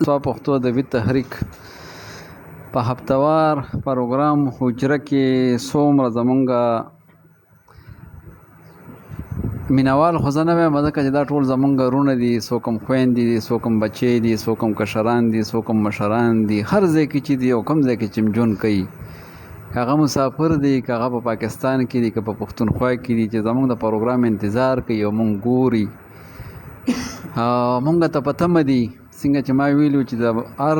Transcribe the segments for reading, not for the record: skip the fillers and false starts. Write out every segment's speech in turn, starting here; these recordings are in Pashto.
سوا پښتو ادبي تحریک په هفتوار پروګرام حجره کې څومره زمونږ مینوال خو زه نه وایم، ځکه چې دا ټول زمونږ وروڼه دي، څوک هم خویندې دي، څوک هم بچی دي، څوک هم کشران دي، څوک هم مشران دي، هر ځای کې چې دي او کوم ځای کې چې هم ژوند کوي، که هغه مسافر دي، که هغه په پاکستان کې دي، که په پښتونخوا کې دي، چې زمونږ د پروګرام انتظار کوي او مونږ ګوري، مونږ ته په تمه دي. څنګه چې ما ویلو چې د هر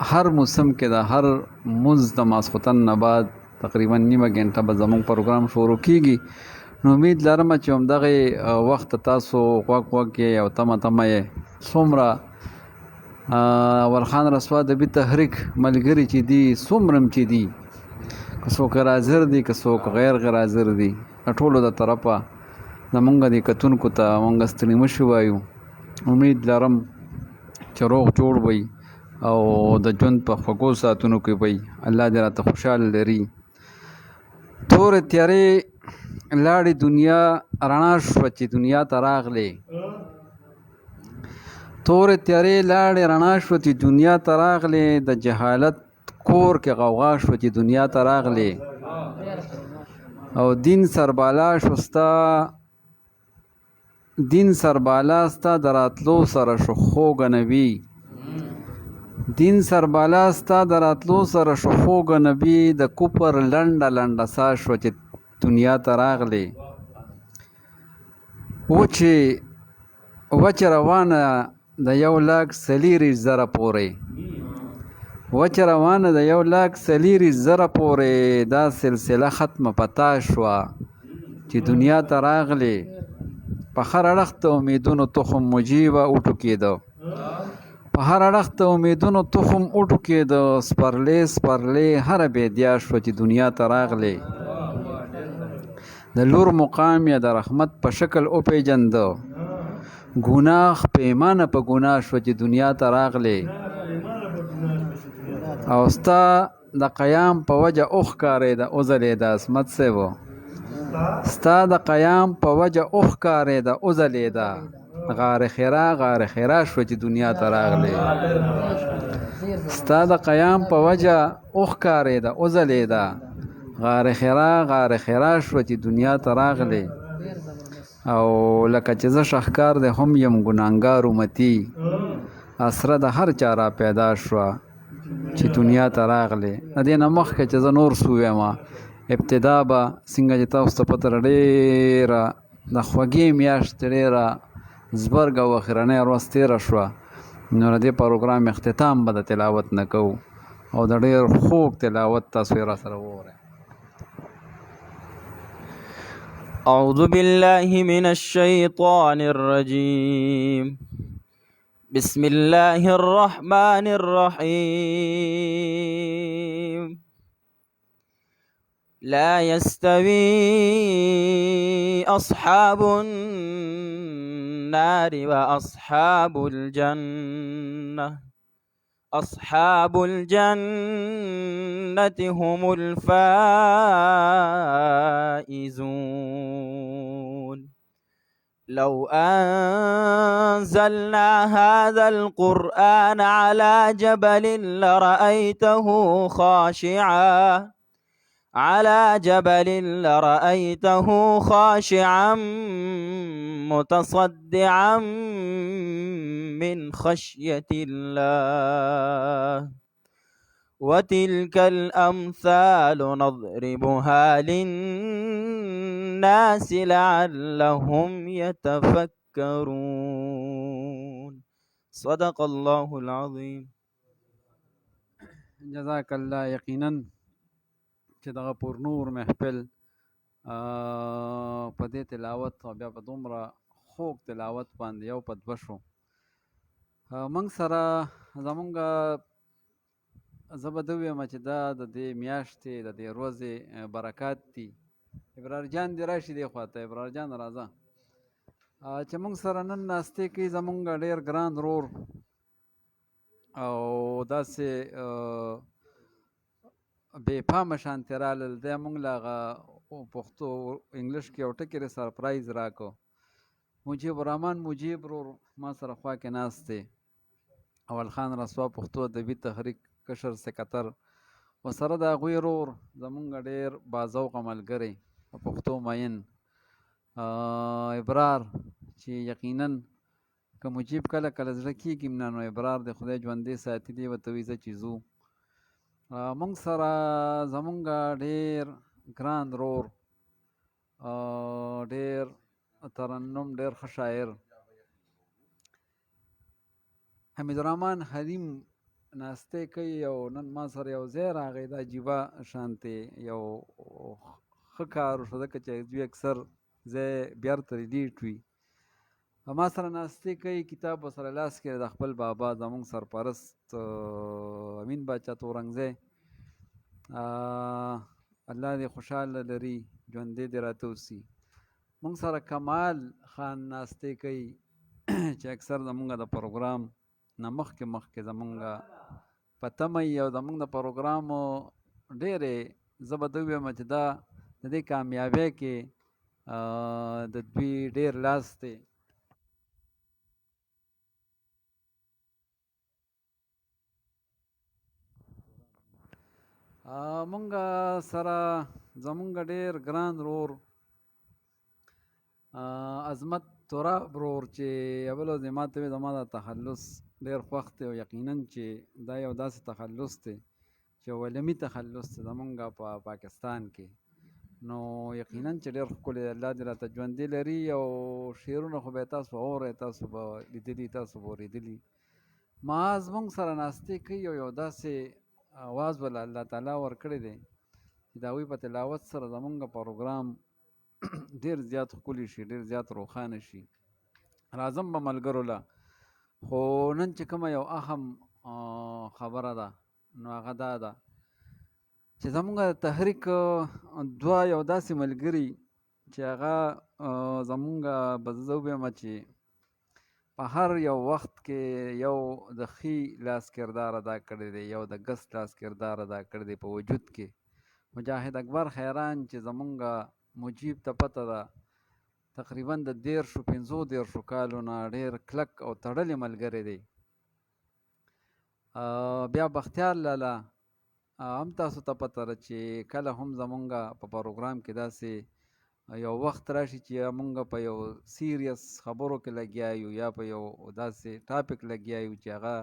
هر موسم کې د هر مونځ د ماسخوتن نه بعد تقریبا نیمه ګنټه به زمونږ پروګرام شروع کیږي. نو امید لرم چې همدغه وخت تاسو غوږ غوږ یې او تمه تمه یې. څومره ورخان رسوا ادبي تحریک ملګري چې دي، څومره هم چې دي، که څوک حاضر دي، که څوک غیر غیر حاضر دي، د ټولو د طرفه زمونږ دې کتونکو ته مونږ ستړي مشي وایو. امید لرم چې روغ جوړ وي او د ژوند په خوږو ساعتونو کې وي. الله دې راته خوشحال لري. تورې تیارې لاړې، دنیا رڼا شوه چې دنیا ته راغلې. تورې تیارې لاړې، رڼا شوه چې دنیا ته راغلې. د جهالت کور کې غوغا شوه چې دنیا ته راغلې. او دین سربالا شو ستا، دین سربالا ستا د راتلو سره شو خوږه نبي. دین سربالا ستا د راتلو سره شو خوږه نبي. د کوپر لنډه لنډه سا شوه چې دنیا ته راغلې. وچې وچه روانه د 1,40,000 پورې، وچه روانه د 1,40,000 پورې، دا سلسله ختمه پتا شوه چې دنیا ته راغلې. په هر اړخ د امیدونو تخم مجیبه وټوکېده، په هر اړخ د امیدونو تخم وټوکېده. سپرلې سپرلې هره بېدیا شوه چې دنیا ته راغلې. د لور مقام یې د رحمت په شکل وپېژنده، ګناه پیمانه په ګناه شوه چې دنیا ته راغلې. او ستا د قیام په وجه وښکارېده وځلېده. عصمت صاحب، ستا د قیام په وجه وښکارېده وځلېده. غار خیرا غار خیرا شوه چې دنیا ته راغلې. ستا د قیام په وجه وښکارېده وځلېده. غار خیرا غار خیرا شوه چې دنیا ته راغلې. او لکه چې زه شهکار دی هم یم ګناهګار امتي، اسره د هر چا را پیدا شوه چې دنیا ته راغلې. د دې نه مخکې چې زه نور څه ووایم، ابتدا به څنګه چې تاسو ته پته ده، ډېره د خوږې میاشتې ډېره زبرګه او اخرنۍ ورځ تېره شوه، نو د دې پروګرام اختتام به د تلاوت نه کوو او د ډېر خوږ تلاوت تاسو یې را سره واورئ. أعوذ بالله من الشيطان الرجيم. بسم الله الرحمن الرحيم. لا يستوي أصحاب النار وأصحاب الجنة، أصحاب الجنة هم الفائزون. لو أنزلنا هذا القرآن على جبل لرأيته خاشعا، على جبل لرأيته خاشعا متصدعا من خشية الله. وتلك الأمثال نضربها للناس لعلهم يتفكرون. صدق الله العظيم. جزاک الله. یقینا چې دغه پر نور محفل په دې تلاوت او بیا په دومره خوږ تلاوت باندې یو په دوه شو. موږ سره زمونږ، زه به ووایم چې دا د دې میاشتې د دې ورځې برکات دي. ابرار جان دې راشي دې خواته. ابرار جان راځه. چې موږ سره نن ناستې کوي زمونږ ډېر ګران رور او داسې بې پامه شانتې رالل دی. موږ له هغه پښتو انګلیش کې یو ټکی سرپرایز راکړو. مجیب الرحمن مجیب رور ما سره خوا کې ناست دی. اول خان رسوا پښتو ادبي تحریک کشر سکتر وسره د هغوی ورور زمونږ ډېر باذوقه ملګری په پښتو مین ابرار، چې یقینا که مجیب کله کله زړه کېږي نه، نو ابرار د خدای ژوندی ساتي دی ورته وایي ځه چې ځو. مونږ سره زمونږ ډېر ګران ورور، ډېر ترنم، ډېر ښه شاعر حمید الرحمن حلیم ناستی کوي او نن ما سره یو ځای راغی. دا عجیبه شانتې یو ښه کار وشو، ځکه چې دوی اکثر ځای بیرته ریلیټ وي. ما سره ناستی کوي، کتاب ورسره لاس کې د خپل بابا زمونږ سرپرست امین باچا تورنګزی، الله دې خوشحاله لري، ژوندی دې راته اوسي. مونږ سره کمال خان ناستی کوي چې اکثر زمونږ د پروګرام نه مخکې مخکې زمونږ په تمه یي او زمونږ د پروګرام ډېرې زه به ده ووایم چې دا د دې کامیابۍ کې د دوی ډېر لاس دی. مونږ سره زمونږ ډېر ګران ورور عظمت تراب ورور چې اول ورځ یې ما ته وویل زما دا تخلص ډېر خوښ دی، او یقینا چې دا یو داسې تخلص دی چې یو علمي تخلص دی زمونږ په پاکستان کې، نو یقینا چې ډېر ښکلی دی. الله دې راته ژوندی لري. او شعرونه خو به یې تاسو اورئ، تاسو به لیدلي، تاسو به اورېدلي. معاذ مونږ سره ناستې کوي او یو داسې اواز وله الله تعالی ورکړی دی چې د هغوی په تلاوت سره زمونږ پروګرام ډېر زیات ښکلی شي، ډېر زیات روښانه شي. راځم به ملګرو له، خو نن چې کومه یو اهم خبره ده نو هغه دا ده چې زمونږ د تحریک دوه یو داسې ملګري چې هغه زمونږ به زه ووایم چې په هر یو وخت کې یو د ښي لاس کردار ادا کړی دی، یو د ګس لاس کردار ادا کړی دی په وجود کې. مجاهد اکبر حیران چې زمونږ مجیب ته پته ده تقریبا د 30 35 کالو نه ډېر کلک او تړلی ملګری دی. بیا بختیار لالا هم تاسو ته پته ده چې کله هم زمونږ په پروګرام کې داسې یو وخت راشي چې مونږ په یو سیریس خبرو کې لګیا یو یا په یو داسې ټاپک لګیا یو چې هغه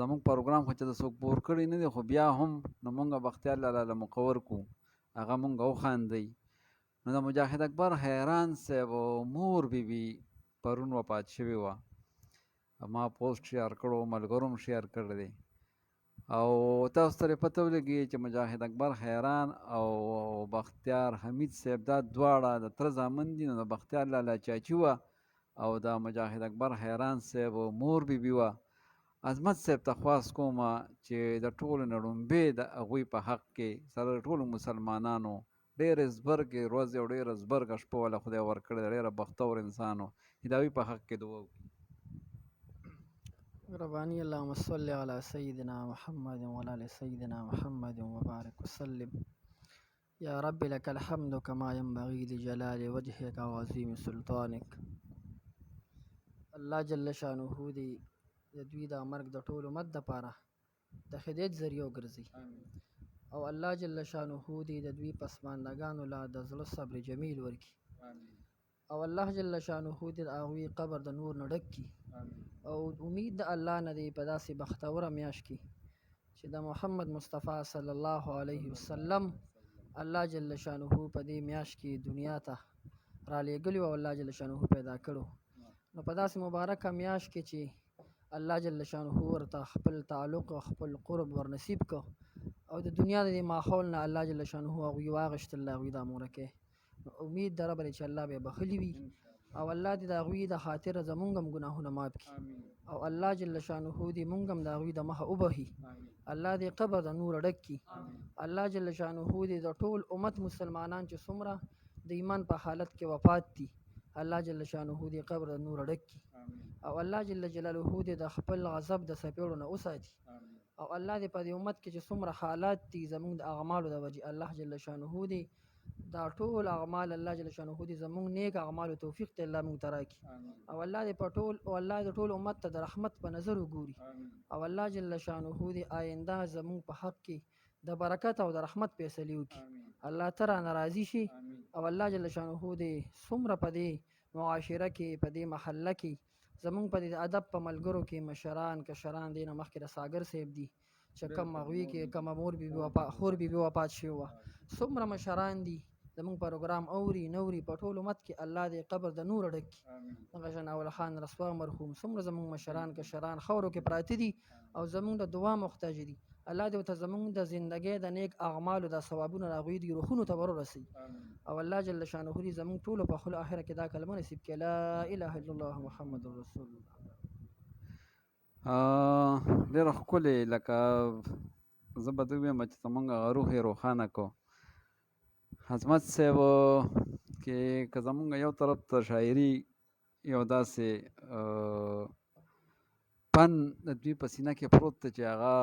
زمونږ پروګرام خو چې د څوک بور کړی نه دی، خو بیا هم نو مونږ بختیار لالا له موقع ورکو، هغه مونږ وخاندئ. نو د مجاهد اکبر حیران صاحب مور بي بي پرون وفات شوې وه، ما پوسټ شیر کړو، ملګرو هم شیر کړی دی، او تاسو ته پته ولګي چې مجاهد اکبر حیران او بختیار حمید صاحب دا دواړه د تره زامن دي. نو د بختیار لالا چاچي وه او د مجاهد اکبر حیران صاحب مور بي بي وه. عظمت صاحب ته خواست کوم چې د ټولو نه ړومبی د هغوی په حق کې سره د ټولو مسلمانانو ډېرې زبرګې ورځې او ډېره زبرګه شپه وله خدای ورکړې ده، ډېره بختور انسان و، چې د هغوی په حق کې دعا وکړي. رباني اللهم صل على سيدنا محمد وعلى آل سيدنا محمد وبارك وسلم. يا رب لك الحمد كما ينبغي لجلال وجهك وعظيم سلطانك. الله جل شانه دې د دوی دا مرګ د ټول امت دپاره د هدایت ذریعه وګرځي، او الله جل شانه دې د دوی پسماندګانو له د زړه صبر جمیل ورکړي، او الله جل شانه دې د هغوی قبر د نور نه ډک کړي، او امید د الله نه دی په داسې بختوره میاشت کې چې د محمد مصطفی صلی الله علیه وسلم الله جل شانه په دې میاشت کې دنیا ته رالیږلی او الله جل شانه پیدا کړو. نو په داسې مبارکه میاشت کې چې الله جل شانه ورته خپل تعلق او خپل قرب ورنصیب کړ او د دنیا د دې ماحول نه الله جل شانه هغوی واغېستل، هغوی دا مورکه. نو امید د رب دی چې الله به یې بخښلي وي او الله دې د هغوی د خاطره زمونږ هم ګناهونه معاف کړي، او الله جل شانه دې مونږ هم د هغوی د مخه وبخښي، الله دې قبر د نور ډک کړي، الله جل شانه دې د ټول امت مسلمانان چې څومره د ایمان په حالت کې وفات دي الله جل شانه دې قبر د نور ډک کړي، او الله جل جلاله دې د خپل غضب د څپېړو نه وساتي، او الله دې په دې امت کې چې څومره حالات دي زمونږ د اعمالو د وجې الله جل شانه دې دا ټول اعمال الله جل شانه دې زموږ نیک اعمالو توفیق ته الله موږ ته راکړي. او الله دې په ټول او الله دې ټول امت ته د رحمت په نظر وګوري. او الله جل شانه دې آینده زموږ په حق کې د برکت او د رحمت فیصلې وکړي. الله ته رانه راضي شي. او الله جل شانه دې څومره په دې معاشره کې، په دې محله کې، زمونږ په دې ادب په ملګرو کې مشران کشران دې نه مخکې د ساګر صاحب دي چې کم هغوی کې کومه مور بي بي وفا خور بي بي وفات شوې وه، څومره مشران دي زمونږ پروګرام اوري نه اوري، په ټول امت کې الله دې قبر د نور ډک کړي. دغه شان اول خان رسوا مرحوم، څومره زمونږ مشران کشران خاورو کې پراته دي او زمونږ د دعا محتاج دي. الله دې ورته زمونږ د زندګۍ د نیک اعمالو دا ثوابونه راغوي دي روحونو ته ورورسوي. او الله جل شانه دې زمونږ ټولو په خپل آخره کې دا کلمه نصیب کړي، لا اله الا الله محمد رسول الله. ډېره ښکلې، لکه زه به ووایم چې زمونږ هغه روح یې روښانه کړو. عظمت صاحب کې که زمونږ یو طرف ته شاعري یو داسې پن د دوی په سینه کې پروت دی چې هغه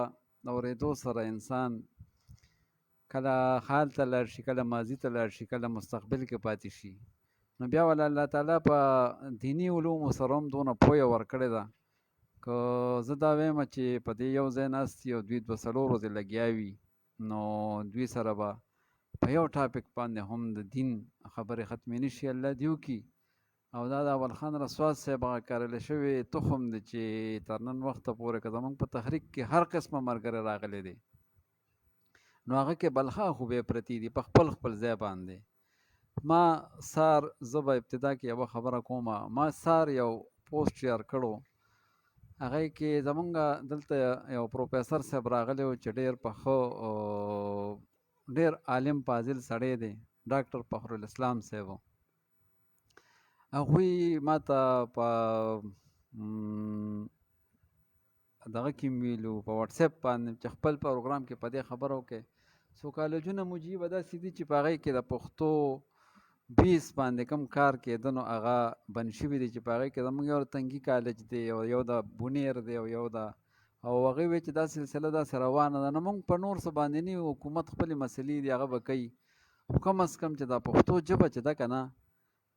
د اورېدو سره انسان کله حال ته لاړ شي، کله ماضي ته لاړ شي، کله مستقبل کې پاتې شي. نو بیا ولا الله تعالی په دیني علومو سره هم دونه پوهه ورکړې ده که زه دا وایم چې په دې یو ځای ناست او دوی دوه څلور ورځې لګیا وي، نو دوی سره به په یو topic باندې هم د دین خبرې ختمې نه شي. الله دې وکړي. او دا د اول خان رسوا صاحب هغه کرل شوی تخم دی چې تر نن وخته پورې که زمونږ په تحریک کې هر قسمه ملګری راغلی دی، نو هغه کې بلخا خوبې پرتې دي په خپل خپل ځای باندې. ما سار زه به ابتدا کې یوه خبره کوم، ما سار یو پوسټ شیر کړو، هغه کې زمونږ دلته یو پروفیسر صاحب راغلی و چې ډېر په ښه ډېر عالم فاضل سړی دی، ډاکټر فخر الاسلام صاحب. هغوی ما ته په دغه کې ویلو په واتس اپ باندې چې خپل پروګرام کې په دې خبره وکړي. څو کالجونه مجیبه داسې دي چې په هغې کې د پښتو بیس باندې کوم کار کېده نو هغه بند شوي دي، چې په هغې کې زموږ یو تنګي کالج دی او یو د بونیر دی او یو د او هغې وی چې دا سلسله داسې روانه ده. نو موږ په نور څه باندې نه یو، حکومت خپلې مسلې دي هغه به کوي، خو کم از کم چې دا پښتو ژبه چې ده که نه،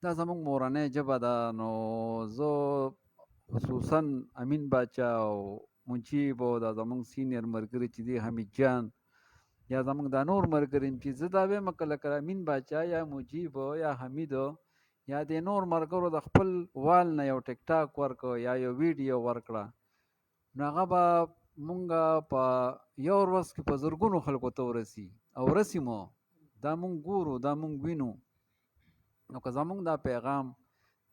دا زموږ مورنۍ ژبه ده. نو زه خصوصا امین باچا او مجیب او دا زموږ senior ملګري چې دي حمید جان یا زموږ دا نور ملګري چې زه دا وایم که لکه امین باچا یا مجیب یا حمید یا د نور ملګرو د خپل wall نه یو ټیک ټاک ورکړ یا یو ویډیو ورکړه، نو هغه به مونږ په یو ورځ کې په زرګونو خلکو ته ورسي او رسي مو. دا مونږ ګورو، دا مونږ وینو. نو که زمونږ دا پیغام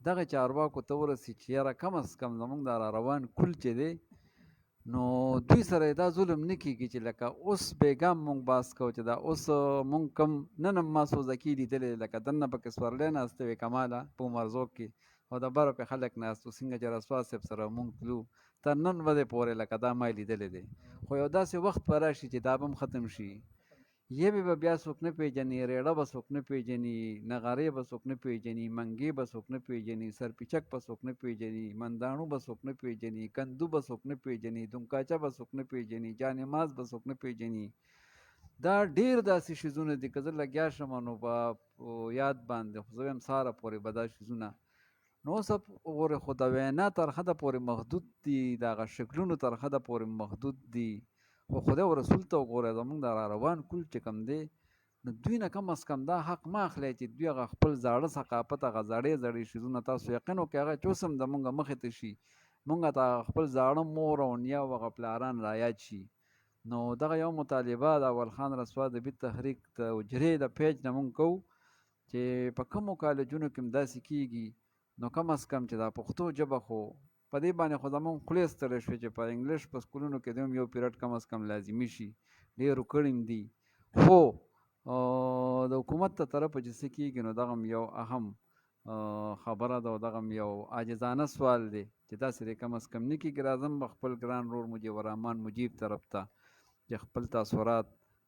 دغه چارواکو ته ورسي چې یاره کم از کم زمونږ دا را روان کول چې دی، نو دوی سره دا ظلم نه کېږي چې لکه اوس بیګام مونږ باس کوو چې دا اوس مونږ کم نن هم ما څو ځکې لیدلې، لکه دننه پکې سورلی ناسته وې کماله په عمرزوک کې او د بره پې خلک ناست وو، څنګه چې رسوا صاحب سره مونږ تلو تر نن ورځې پورې لکه دا ما لیدلې دی. خو یو داسې وخت به راشي چې دا به هم ختم شي، یبې به بیا څوک نه پیژني، ریړه به څوک نه پیژني، نغارې به څوک نه پیژني، منګې به څوک نه پیژني، سرپیچک به څوک نه پیژني، منداڼو به څوک نه پیژني، کندو به څوک نه پیژني، دونکاچه به څوک نه پیژني، جانماز به څوک نه پیژني. دا ډېر داسې شیزونه دي که زه لګیا شم نو په یاد باندې خو زه وایم سهاره پورې به دا شیزونه نو اوس وګورئ. خو د وینا تر حده پورې محدود دي، د هغه شکلونو تر حده پورې محدود دي. خو خدای او رسول ته وګورئ، زمونږ د را روان کول چې کوم دی، نو دوی نه کم از کم دا حق مه اخلئ چې دوی هغه خپل زاړه ثقافت، هغه زړې زړې شیزونه تاسو یقین وکړئ هغه چې اوس هم زمونږ مخې ته شي، مونږ ته هغه خپل زاړه مور او نیا او هغه پلاران رایاد شي. نو دغه یو مطالبه د اول خان رسوا د بي تحریک د حجرې د پیج نه مونږ کوو چې په کومو کالجونو کې هم داسې کېږي، نو کم از کم چې دا پښتو ژبه خو په دې باندې خو زمونږ خولې ستړې شوې چې په انګلیش په سکولونو کې دې هم یو پیریډ کم از کم لازمي شي، ډېرو کړي هم دي. خو د حکومت ته طرفه چې څه کېږي نو دغه هم یو اهم خبره ده او دغه هم یو عاجزانه سوال دی چې داسې دې کم از کم نه کېږي. راځم به خپل ګران ورور مجیب الرحمن مجیب طرف ته چې خپل تاثرات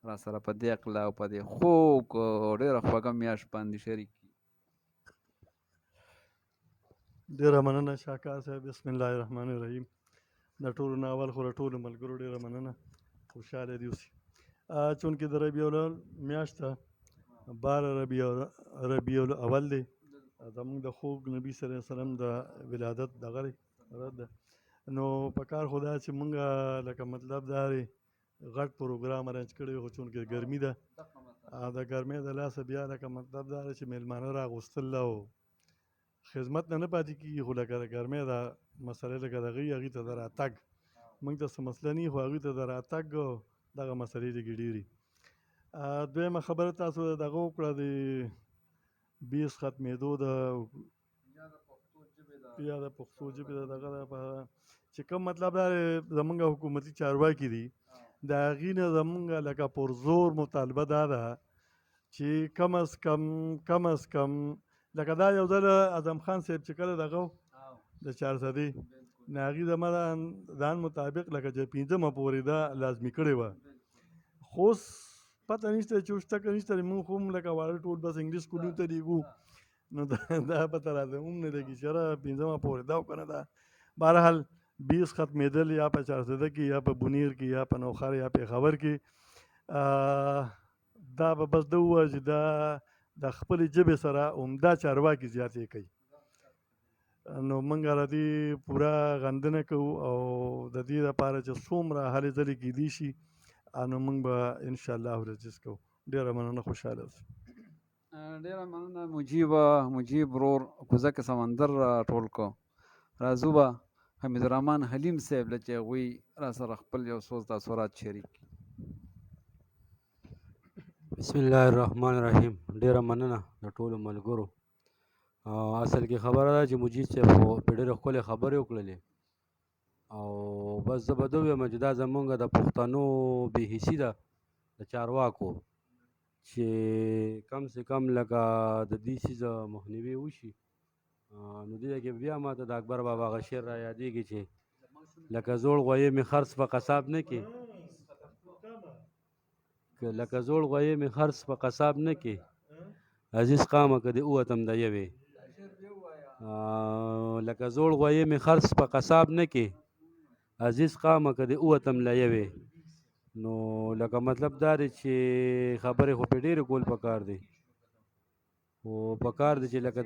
را سره په دې عقله او په دې خوږ ډېره خوږه میاشت باندې شریک کړي. ډېره مننه شاکار صاحب. بسم الله الرحمن الرحیم. د ټولو نه اول خو له ټولو ملګرو ډېره مننه، خوشحاله دي اوسي. چونکې د ربیع الاول میاشت ده 12 ربیع الاول دی، زموږ د خوږ نبی صلی الله علیه وسلم د ولادت دغه دی ورځ ده. نو په کار خو دا چې مونږ لکه مطلب دا دی غټ پروګرام ارینج کړی، خو چونکې ګرمي ده، د ګرمۍ د لاسه بیا لکه مطلب دا دی چې میلمانه راغوستل او خدمت نه نه پاتې کېږي، خو لکه د ګرمۍ دا مسله لکه د هغوی هغوی ته د راتګ موږ ته څه مسله نه، خو هغوی ته د راتګ دغه مسلې لږې ډېرې. دویمه خبره تاسو دغه وکړه د بیس ختمېدو د یا د پښتو ژبې د دغه لپاره چې کوم مطلب دا زمونږ حکومتي چارواکي دي، د هغې نه زمونږ لکه پر زور مطالبه دا ده چې کم از کم کم از کم لکه دا یو ځل اعظم خان صاحب چې کله دغه د چارسدې نو هغې زما د ځان مطابق لکه چې پنځمه پورې دا لازمي کړې وه، خو اوس پته نشته چې اوس شته که نشته. موږ خو هم لکه واړه ټول بس انګلیس سکولونو ته لېږو، نو دا پته راته هم نه لګي چې یاره پنځمه پورې دا که نه ده. بهرحال بیس ختمېدل یا په چارسده کې یا په بونیر کې یا په نوښار یا پېښور کې، دا به بس ده ووایه چې دا د خپلې ژبې سره همدا چارواکي زیاتې کوي. نو موږ د دې پوره غندنه کوو او د دې لپاره چې څومره هلې ځلې کېدی شي نو موږ به انشاءالله العزیز کوو. ډېره مننه، خوشحاله اوسئ. ډېره مننه مجیب ورور، کوزه کې سمندر را ټول کو. راځو به حمید الرحمن حلیم صاحب له چې هغوی را سره خپل یو څو تاثرات شریک کړي. بسم الله الرحمن الرحیم. ډېره مننه د ټولو ملګرو. اصل کې خبره ده چې مجید صاحب خو په ډېرې ښکلې خبرې وکړلې، او بس زه به دا ووایم چې دا زمونږ د پښتنو بې حسي ده د چارواکو، چې کم سه کم لکه د دې څیز مخنیوی وشي. نو دې ځای کې بیا ما ته د اکبر بابا هغه شعر را یادېږي چې لکه زوړ غویی مې خرڅ په قصاب نه کې، لکه زوړ غویی مې خرڅ په قصاب نه کې، عزیز قامه که دې ووتم د یوې، لکه زوړ غویی مې خرڅ په قصاب نه کې، عزیز قامه که دې ووتم له یوې. نو لکه مطلب دا دی چې خبرې خو پرې ډېرې کول پکار دي، خو پکار دی چې لکه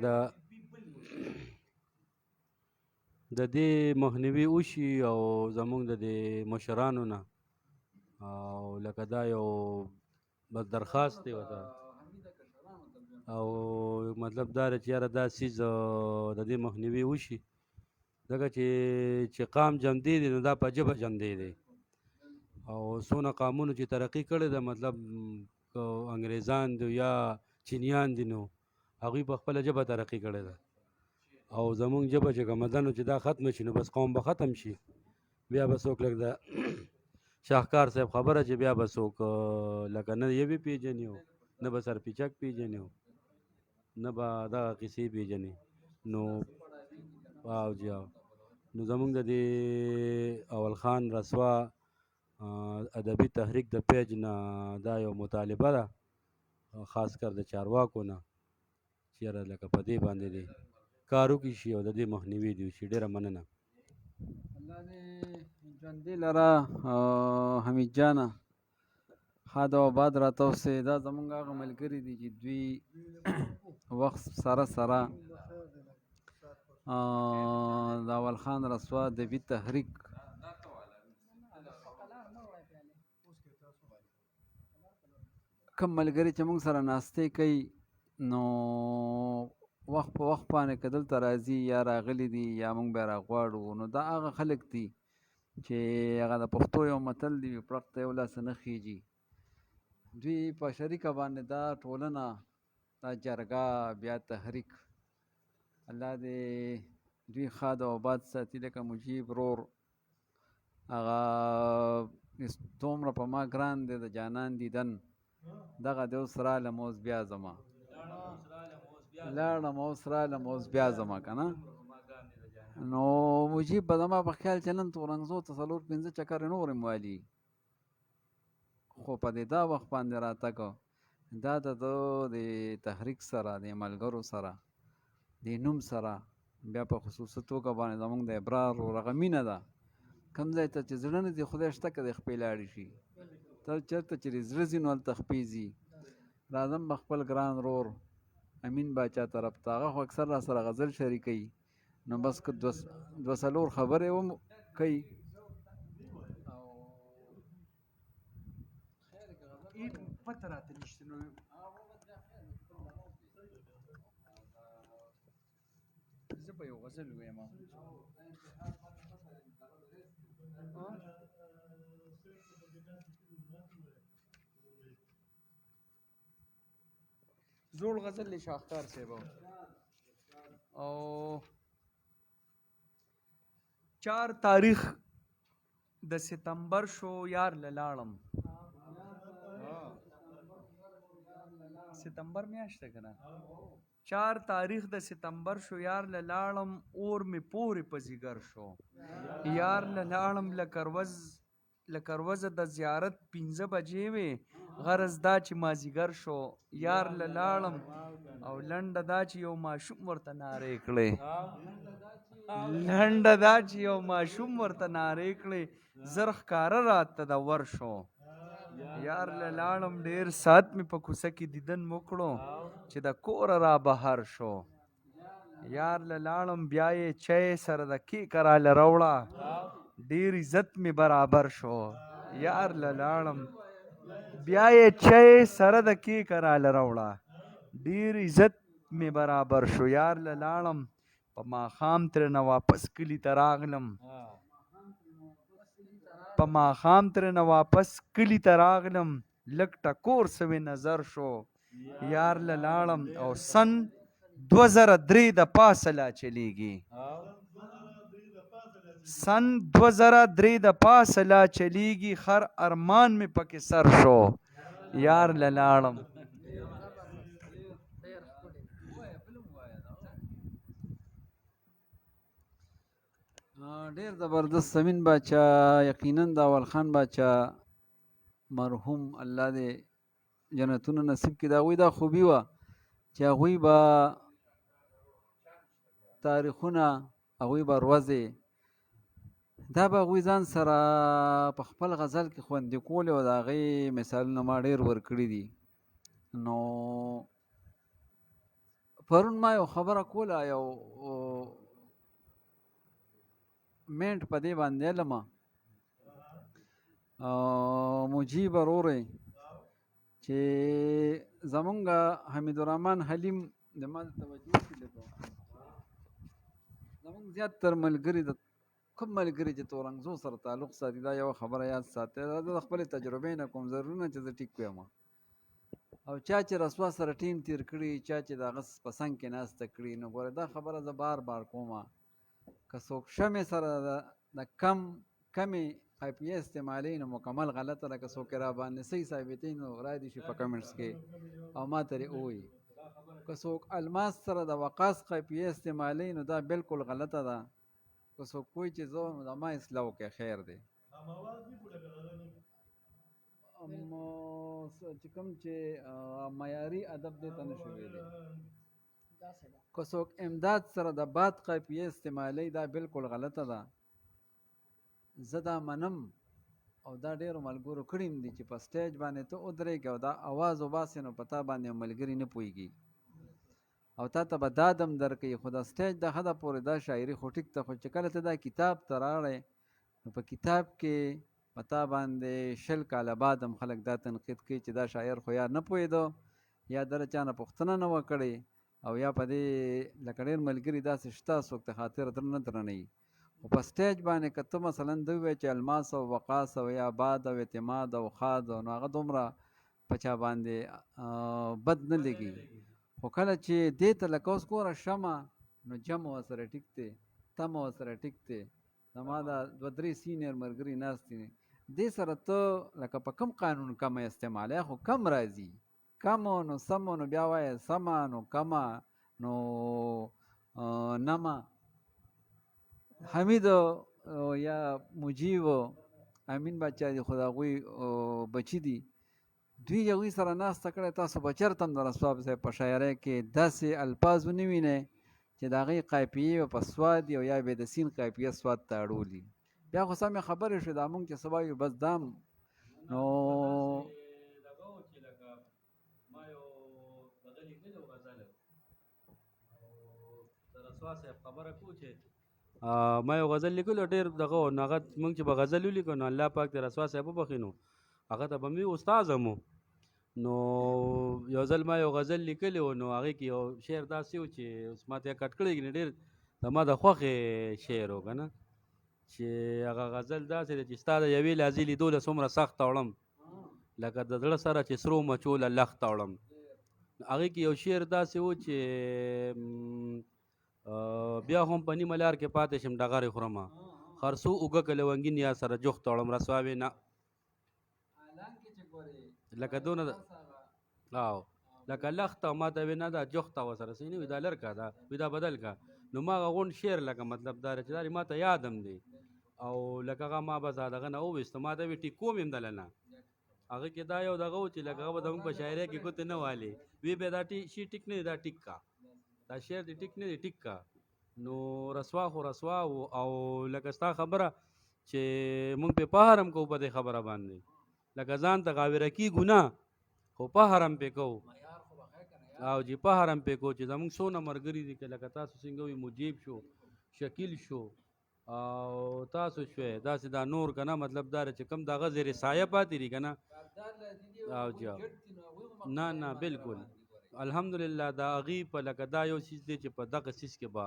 د دې مخنیوي وشي او زمونږ د دې مشرانو نه، او لکه دا یو بس درخواست دی ورته، او مطلب دا دی چې یاره دا څیز د دې مخنیوي وشي، ځکه چې قام جمدې دی نو دا په ژبه جمدې دی، او څونه قامونو چې ترقي کړې ده، مطلب که انګریزان دي یا چینیان دي، نو هغوی په خپله ژبه ترقي کړې ده، او زمونږ ژبه چې کومه ده نو چې دا ختمه شي نو بس قوم به ختم شي. بیا به څوک لږ د شاهکار صاحب خبره چې بیا به څوک لکه نه یوې پیژني، نه به سرپیچک پیژني، نه به دغه قصې پیژني. نو او جی او نو زمونږ د دې اول خان رسوا ادبي تحریک د پیج نه دا یو مطالبه ده، خاص کر د چارواکو نه، چې یاره لکه په دې باندې دی کار وکړي شي او د دې مخنیوی دې وشي. ډېره مننه. الله دې ژوندی لره حمید جانه، ښاد او آباد راته اوسې. دا زمونږ هغه ملګري دي چې دوی وخت سره سره د اول خان رسوا ادبي تحریک کوم ملګري چې موږ سره ناستې کوي، نو وخت په وخت باندې که دلته راځي یا راغلي دي یا موږ بیا راغواړو، نو دا هغه خلک دي چې هغه د پښتو یو متل دی، پړق ته یو لاس نه خېژي. دوی په شریکه باندې دا ټولنه، دا جرګه، بیا تحریک، الله دې دوی ښاد او آباد ساتي. لکه مجیب ورور هغه دومره په ما ګران دی د جانان دیدن، دغه دی اوس رالم اوس بیا زما، لاړم اوس رالم اوس بیا زما که نه. نو مجیب به زما په خیال چې نن تورنګزو ته 4-5 چکرې نور هم والي، خو په دې دا وخت باندې راتګ دا د ده د تحریک سره، د ملګرو سره، د نوم سره، بیا په خصوصي توګه باندې زمونږ د ابرار ورور هغه مینه ده، کوم ځای ته چې زړه نه ځي خدای شته که د خپې لاړې شي، تر چېرته چې د زړه ځي نو هلته خپې ځي. راځم به خپل ګران ورور امین باچا طرف ته، هغه خو اکثر را سره غزل شریکوي، نو بس که دوه څلور خبرې هم کوي. پته راته نشته نو زه به یو غزل ووایم. زوړ غزل له شاهکار صاحب او 4 تاریخ د ستمبر شو یار لاړم. ستمبر میاشت ده کنه. 4 تاریخ د ستمبر شو یار لاړم، اور می پورې په ځیګر شو یار لاړم. لکروزه د زیارت 5 بجې وې، غرض دا چې مازیګر شو یار لاړم. او لنډه دا چې یو ماشوم ورته نارې کړې، لنډه دا چې یو ماشوم ورته نارې کړې، زر ښکاره راته د ور شو یار لاړم. ډېر ساعت مې په کوڅه کې دیدن وکړو چې د کوره را بهر شو یار لاړم. بیا یې چای سره د کیک راله راوړه، ډېر عزت مې برابر شو یار لاړم. بیا یې چای سره د کیک راله راوړه، ډېر عزت مې برابر شو یار لاړم. په ماښام ترېنه واپس کلي ته راغلم، په ماښام ترېنه واپس کلي ته راغلم، لږ ټکور سوی نظر شو یار لاړم. او سن 2003 د پاسه لا چلیږي، سن 2003 د پاسه لا چلیږي، خر ارمان مې پکې سر شو یار لاړم. ډیر زبردست سمین باچا، یقینا د اول خان باچا مرحوم الله دې جنتونه نصیب کړي. د هغوی دا خوبي وه چې هغوی به تاریخونه، هغوی به ورځې، دا به هغوی ځان سره په خپل غزل کې خوندي کولې او د هغې مثالونه ما ډېر ورکړي دي. نو پرون ما یو خبره کوله، یو منټ په دې باندې علمه مجیب ورور چې زمونږ حمید الرحمن حلیم د ما د توجه شي لږه، زمونږ زیات تر ملګري د کوم ملګري چې تورنګزو سره تعلق ساتي دا یوه خبره یاد ساتي، دا د خپلې تجربې نه کوم، ضرور نه چې زه ټیک وایم. او چا چې رسوا سره ټیم تیر کړي، چا چې د هغه په څنګ کې ناسته کړي، نو ګوره دا خبره زه بار بار کومه، که څوک شمې سره د کم کمې قافیې استعمالوي نو مکمل غلطه ده، که څوک یې راباندې صحیح ثابتوي نو را دي شي په کمنټس کې او ما ترې ووایي. که څوک الماس سره د وقاص قافیې استعمالوي نو دا بالکل غلطه ده، که څوک وایي چې زه نو د ما اصلاح وکړئ خیر دی. چې کوم چې معیاري ادب دې ته نه شو ویلی. که څوک امداد سره د باد قافیې استعمالوي دا بالکل غلطه ده. زه دا منم او دا ډېرو ملګرو کړي هم دي چې په سټیج باندې ته ودرېږې او دا اواز وباسې نو په تا باندې ملګري نه پوهېږي او تا ته به داد هم درکوي، خو د سټیج د حده پورې دا شاعري خو ټیک ده، خو چې کله ته دا کتاب ته راغلی نو په کتاب کې په تا باندې 20 کاله بعد هم خلک دا تنقید کوي چې دا شاعر خو یا نه پوهېده یا ده له چا نه پوښتنه نه وه کړې او یا په دې لکه ډېر ملګري داسې شته څوک د خاطر درنه درنوي. خو په سټیج باندې که ته مثلا ده ووایې چې الماس او وقاص او یا باد او اعتماد او خاد، نو هغه دومره په چا باندې بد نه لګي. خو کله چې دې ته لکه اوس ګوره شمه نو جمع ورسره ټیک دی، تمه ورسره ټیک دی، زما دا 2-3 سینیر ملګري ناست دي، دې سره ته لکه په کم قانون کمه استعمالوې خو کم راځي، کم نو سم نو بیا وایې سمه نو کمه نو نمه. حمید یا مجیب امین باچا دي خو د هغوی بچي دي، دوی هغوی سره ناسته کړی، تاسو به چېرته هم د رسوا صاحب په شاعرۍ کې داسې الفاظ ونه وینئ چې د هغې قافیې به په سواد او یا به د سین قافیه سواد ته اړولي. بیا خو سمې خبرې شوې، دا مونږ چې څه وایو بس دام. نو ما یو رسوا صاحب خبره کو چې ما یو غزل لیکلو ډېر دغه و، نو هغه موږ چې به غزل ولیکو نو الله پاک دې رسوا صاحب وبخښي، نو هغه ته به مې استاد هم و. نو یو ځل ما یو غزل لیکلی و، نو هغې کې یو شعر داسې و چې اوس ما ته یې کټ کړی، ګنې ډېر زما د خوښې شعر و که نه، چې هغه غزل داسې دی چې ستا د یوې لحظې لیدو له څومره سخته وړم، لکه د زړه سره چې سرو مچو له لښته وړم. هغې کې یو شعر داسې و چې بیا هم په نیمه لار کې پاتې شم ډغرې خورم، خرڅو اوږه که لونګین یا سره جوخت وړم، رسوا وې نه لکه دونه او لکه لښته ما ته وې نه دا جوخته ورسره سي نه وي، دا لر کا دا وي دا بدل کا. نو ما هغه غونډ شعر لکه مطلب دا دی چې دا ما ته یاد هم دی، او لکه هغه ما بس دغه نه وویسته، ما ته وې ټیکوم یې هم دله نه. هغه کې دا یو دغه و چې لکه هغه به زموږ په شاعرۍ کې ګوتې نه والي، وی به دا شي ټیک نه دی، دا ټیک کا، دا شعر دی ټیک نه دی، ټیک کا. نو رسوا خو رسوا و. او لکه ستا خبره چې موږ پې پهر هم کوو په دې خبره باندې، لکه ځان ته غاویره کېږو نه، خو پهر هم پې کوو. او چې پهر هم پې کوو چې زموږ څونه ملګري دي، که لکه تاسو څنګه وي مجیب شو، شکیل شو، او تاسو شوې داسې دا نور که نه، مطلب دا دی چې کوم دغه زیر سایه پاتې دي که نه. او جی نه نه بالکل الحمدلله دا هغې په لکه دا یو څیز دی چې په دغه څیز کې به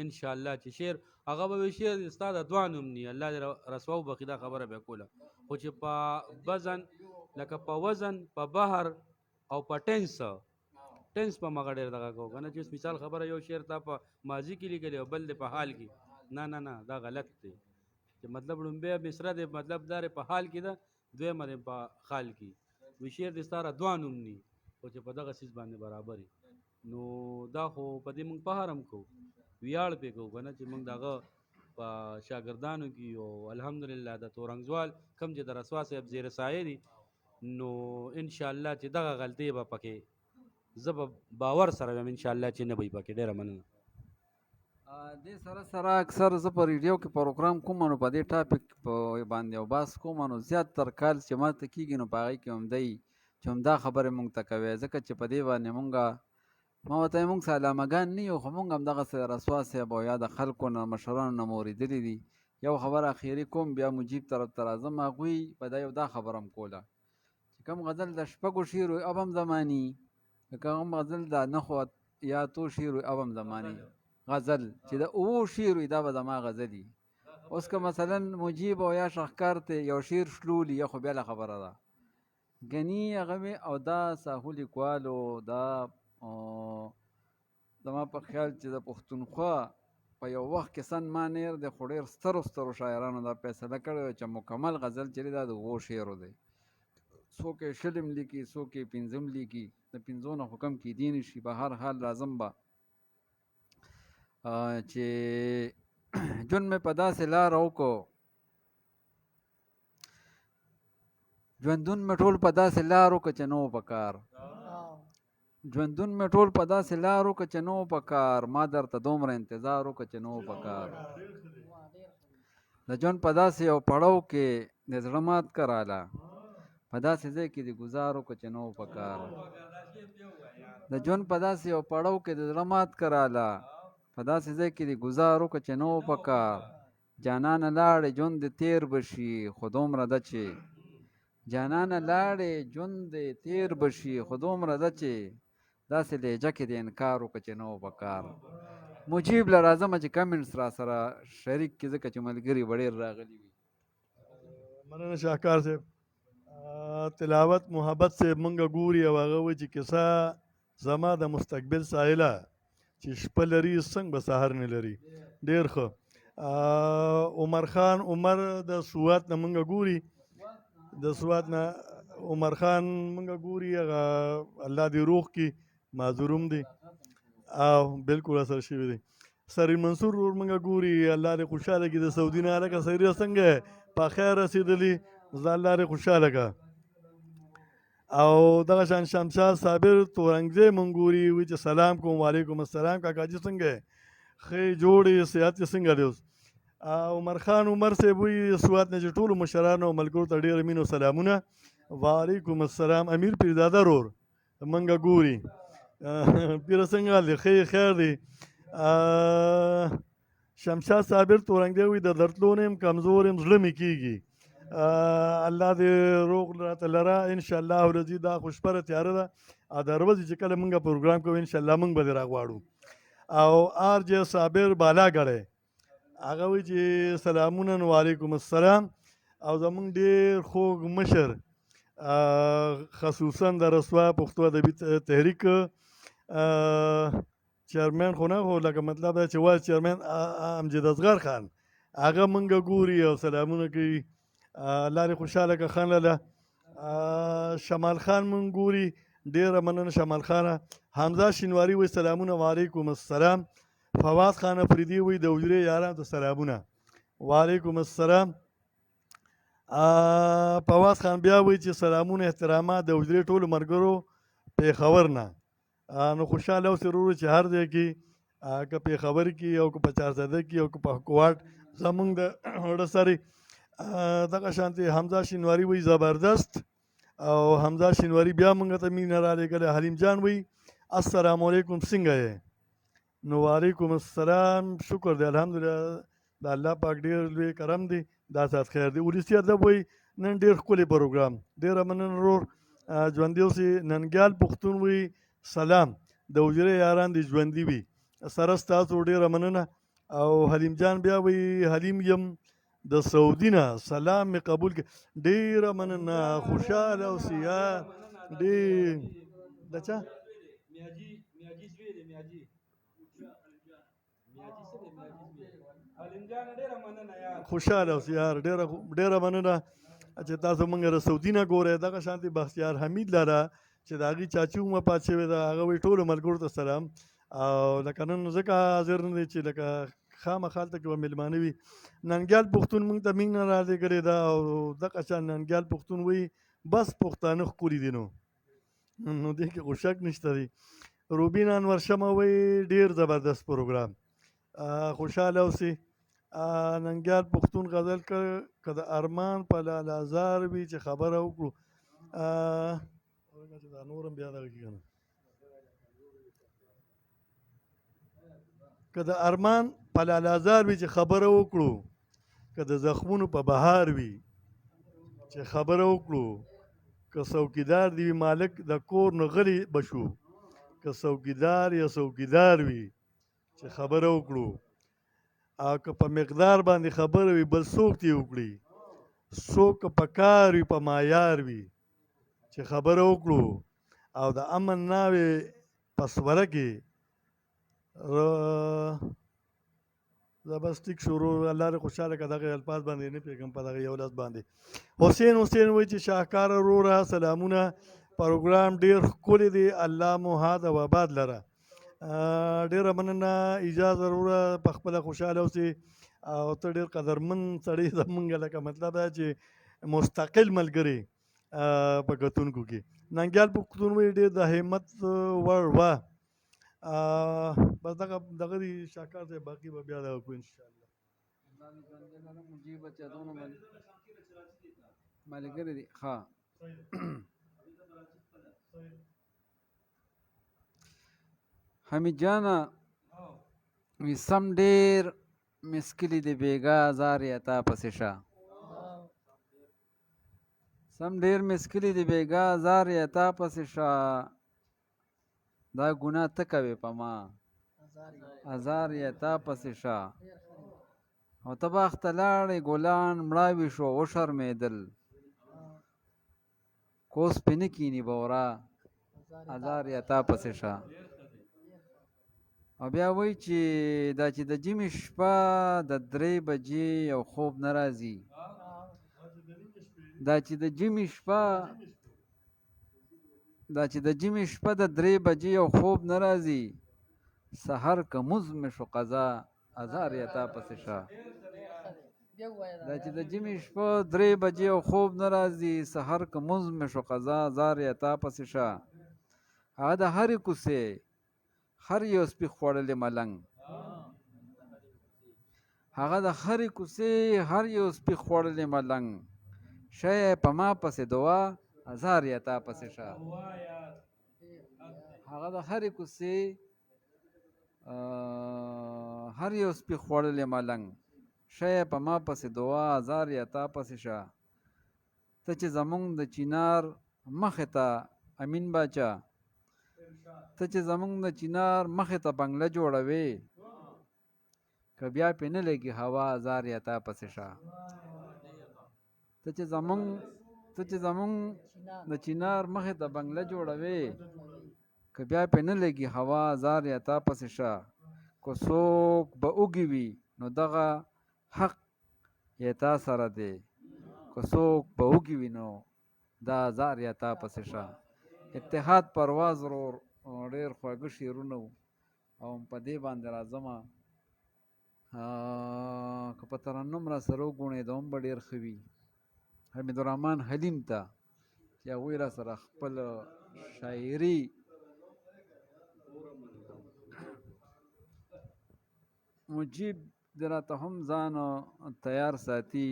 ان شاء الله چې شعر هغه به وي شعر ستا د دوه نوم نی، الله دې رسوا وبخښي دا خبره به کوله، خو چې په وزن لکه په وزن په بحر او په ټینس ټینس په مغه ډېر دغه کو کنه، چې اوس مثال خبره یو شعر تا په ماضي کې لیکلی او بل دی په حال کې، نه نه نه دا غلط دی، چې مطلب لومبی مصره دی مطلب دا دی په حال کې ده، دویمه دی په خال کې، وی شعر دې ستا را دوه نوم نی، خو چې په دغه څیز باندې برابر وي. نو دا خو په دې موږ فخر هم کوو، ویاړ پې کوو که نه چې موږ د هغه په شاګردانو کې یو. الحمدلله د تورنګزوال کوم چې د رسوا صاحب زیر سایه دي، نو انشاءالله چې دغه غلطۍ به پکې زه به باور سره وایم انشاءالله چې نه به وي پکې. ډېره مننه. دې سره سره اکثر زه په ریډیو کې پروګرام کوم، نو په دې ټاپک په باندې یو بحث کوم، نو زیات تر کال چې ما ته کېږي نو په هغې کې هم دی چې همدا خبرې مونږ ته کوي، ځکه چې په دې باندې مونږ ما ورته وایي مونږ سلامګان نه یو، خو مونږ همدغسې رسوا صاحب او یا د خلکو نه مشرانو نه مو اورېدلي دي. یو خبره اخیري کوم بیا مجیب طرف ته راځم. هغوی په دا یو دا خبره هم کوله چې کوم غزل د شپږو شعرو اب هم زماني، که کوم غزل د نهو یا اتو شعرو اب هم زماني، غزل چې د اوو شعرو دا به زما غزل وي. اوس که مثلا مجیب او یا شهکار ته یو شعر شلولي یا خو بېله خبره ده، ګني هغه وي. او دا ساهو لیکوالو دا زما په خیال چې د پښتونخوا په یو وخت کې سن ما نیر دی، خو ډېر سترو سترو شاعرانو دا فیصله کړې وه چې مکمل غزل چې دی دا د اوو شعرو دی، څوک یې شل هم لیکي، څوک یې پنځه هم لیکي، د پنځو نه خو کم کېدی نه شي. په هر حال لازم به چې ژوند مې په داسې لاره وکړو، ژوندون مې ټول په داسې لار وکړو چې نه و په کار، ژوندون مې ټول په داسې لار وکړو چې نه و په کار، ما درته دومره انتظار وکړو چې نه و په کار. د ژوند په داسې یو پړاو کې د زړه مات که راله، په داسې ځای کې د ګزار وکړو چې نه و په کار. د ژوند په داسې یو پړاو کې د زړه مات که راله، په داسې ځای کې د ګزار وکړو چې نه و په کار. جانانه لاړې ژوند دې تېر به شي، خو دومره ده چې جانانه لاړې ژوند دې تېر به شي، خو دومره ده چې داسې لهجه کې دې انکار وکړه چې نه و په کار. مجیب له راځم چې کمنټس را سره شریک کړي، ځکه چې ملګري به ډېر راغلي وي. مننه شاهکار صاحب. تلاوت محبت صاحب مونږ ګوري او هغه وایي چې کیسه زما د مستقبل ساحله چې شپه لري څنګه به سهار نه لري. ډېر ښه. عمر خان عمر د سوات نه مونږ ګوري، د سوات نه عمر خان مونږ ګوري، هغه الله دې روغ کړي، معذور هم دی او بالکل اثر شوی دی. سری منصور ورور مونږ ګوري، الله دې خوشحاله کړي. د سعودي نه هلکه سری څنګه یې؟ په خیر رسېدلي، زه الله دې خوشحاله کړه. او دغه شان شمشاد صابر تورنګزی مونږ ګوري، وایي چې سلام کوم. وعلیکم السلام کاکا جي، څنګه یې؟ ښې جوړې، صحت یې څنګه دی اوس؟ عمر خان عمر صاحب وایي سوات نه چې ټولو مشرانو او ملګرو ته ډېره مینه او سلامونه. وعلیکم السلام. امیر پیرزاده رور مونږ ګوري، پیره څنګه حال دی؟ ښه یې، خیر دی. شمشاد صابر تورنګ دی وي د درتلو نه یم کمزور یم، زړه مې کیږي. الله دې روغ راته لره ان شاء الله ورځي. دا خو شپه تیاره ده او د ورځې چې کله مونږ پروګرام کوو ان شاء الله مونږ به دې راغواړو. او آر جے صابر بالا ګړی هغه وایي چې سلامونه، وعلیکم السلام. او زمونږ ډېر خوږ مشر، خصوصا د رسوا پښتو ادبي تحریک چیرمن، خو نه خو لکه مطلب دا چې وایس چیرمن امجد اصغر خان، هغه مونږ ګوري او سلامونه کوي. الله دې خوشحاله که خان لالا. شمال خان مونږ ګوري، ډېره مننه شمال خانه. حمزه شینواری وایي سلامونه، وعلیکم السلام. فواد خان افریدي وایي د حجرې یاران ته سلامونه، وعلیکم السلام. فواز خان بیا وایي چې سلامونه احترامات د حجرې ټولو ملګرو پېښور نه. نو خوشحاله اوسې ورور چې هر ځای کې، که پېښور کې او که په چارزاده کې او که په کوهاټ زمونږ د وړه سرې دغه شانتې. حمزه شینواری وایي زبردست، او حمزه شینواری بیا مونږ ته مینه را لېږلې. حلیم جان وایي السلام علیکم، څنګه یې؟ نو وعلیکم السلام، شکر دی الحمدلله، د الله پاک ډېر لوی کرم دی، دا سات خیر دی. ولسي ادب وایي نن ډېر ښکلی پروګرام، ډېره مننه ورور، ژوندي اوسې. ننګیال پښتون وایي سلام، د حجرې یاران دې ژوندي وي، سره ستاسو ډېره مننه. او حلیم جان بیا وایي حلیم یم د سعودي نه، سلام مې قبول کړ، ډېره مننه، خوشحاله اوسې یار. ډېر د چا خوشحاله اوسې یار، ډېره ډېره مننه چې تاسو مونږ د سعودي نه ګورئ. دغه شانتې بختیار حمید لالا چې د هغې چاچي هم وفات شوې ده، هغه وایي ټولو ملګرو ته سلام. او لکه نن ځکه حاضر نه دی چې لکه خامخا هلته کې به مېلمانه وي. ننګیال پښتون مونږ ته مینه را لېږلې ده، او دغه شان ننګیال پښتون وایي بس پښتانه ښکلي دي، نو نو دې کې خو شک نشته دی. روبین انور شمع وایي ډېر زبردست پروګرام، خوشحاله اوسې. ننګیال پښتون غزل که د ارمان په لالازار وي چې خبره وکړو. چې دا نور هم بیا دغه کېږي که نه. که د ارمان په لالازار وي چې خبره وکړو، که د زخمونو په بهار وي چې خبره وکړو، که څوکیدار دی وي مالک د کور نو غلی به شو، که څوکیدار یا څوکیدار وي چې خبره وکړو، او که په مقدار باندې خبره وي بل څوک دې وکړي، څوک که په کار وي په معیار وي چې خبره وکړو، او د امن ناوې په سوره کې زه بس ټیک شروع. الله دې خوشحاله که دغه الفاظ باندې نه پوهېږم په دغه یو لفظ باندې. حسین حسین وایي چې شاهکار وروره سلامونه، پروګرام ډېر ښکلی دی، الله مو هاد او آباد لره. ډېره مننه اجاز وروره، په خپله خوشحاله اوسې، او ته ډېر قدرمن سړی زمونږ لکه مطلب دا چې مستقل ملګری په کتونکو کې. ننګیال پښتون وایي ډېر د همت وړ وه. بس دغه دغه دي شاکار دی، باقي به بیا دغه کوو انشاءالله. مجیبه چې دونه ملګری دي. ښه حمید جانه، وی سم ډېر مسکلي دی بېګا زار یې تا پسې شه، سم ډېر مسکلي دی بېګا زار یې تا پسې شه، دا ګناه ته کوې په ما ازار یې تا پسې شه، او ته باغ ته لاړې ګلان مړاوي شو وشرمېدل، کوس پې نه کیني بورا ازار یې تا پسې شه. او بیا وایي چې دا چې د جمعې شپه د 3 بجې یو خوب نه راځي، دا چې د جمعې شپه، دا چې د جمعې شپه د 3 بجې یو خوب نه راځي، سحر که مونځ مې شو قضا ازار یې تا پسې شه. دا چې د جمعې شپه 3 بجې یو خوب نه راځي، سحر که مونځ مې شو قضا ازار یې تا پسې شه. هغه د هرې کوڅې هر یو سپي خوړلې ملنګ، هغه د هرې کوڅې هر یو سپي خوړلې ملنګ، شه یې په ما پسې دعا ازار یې تا پسې شه. هغه د هرې کوڅې هر یو سپي خوړلې ملنګ شه یې په ما پسې دعا ازار یا تا پسې شه. ته چې زمونږ د چینار مخې ته امین باچا، ته چې زمونږ د چینار مخې ته بنګله جوړوې، که بیا پې نه لګي هوا ازار یا تا پسې شه. ته چې زمونږ ته چې زمونږ د چینار مخې ته بنګله جوړوې، که بیا پې نه لګي هوا ازار یا تا پسې شه. که څوک به اوږي وي نو دغه حق یې تا سره دی، که څوک به اوږي وي نو دا زار یا تا پسې شه. اتحاد پرواز ورور ډېر خواږه شعرونه وو او په دې باندې راځم. که په ترنم را سره وګوڼېده هم به ډېر ښه وي. حمید الرحمن حلیم ته چې هغوی را سره خپل شاعري مجیب دې راته هم ځان تیار ساتي.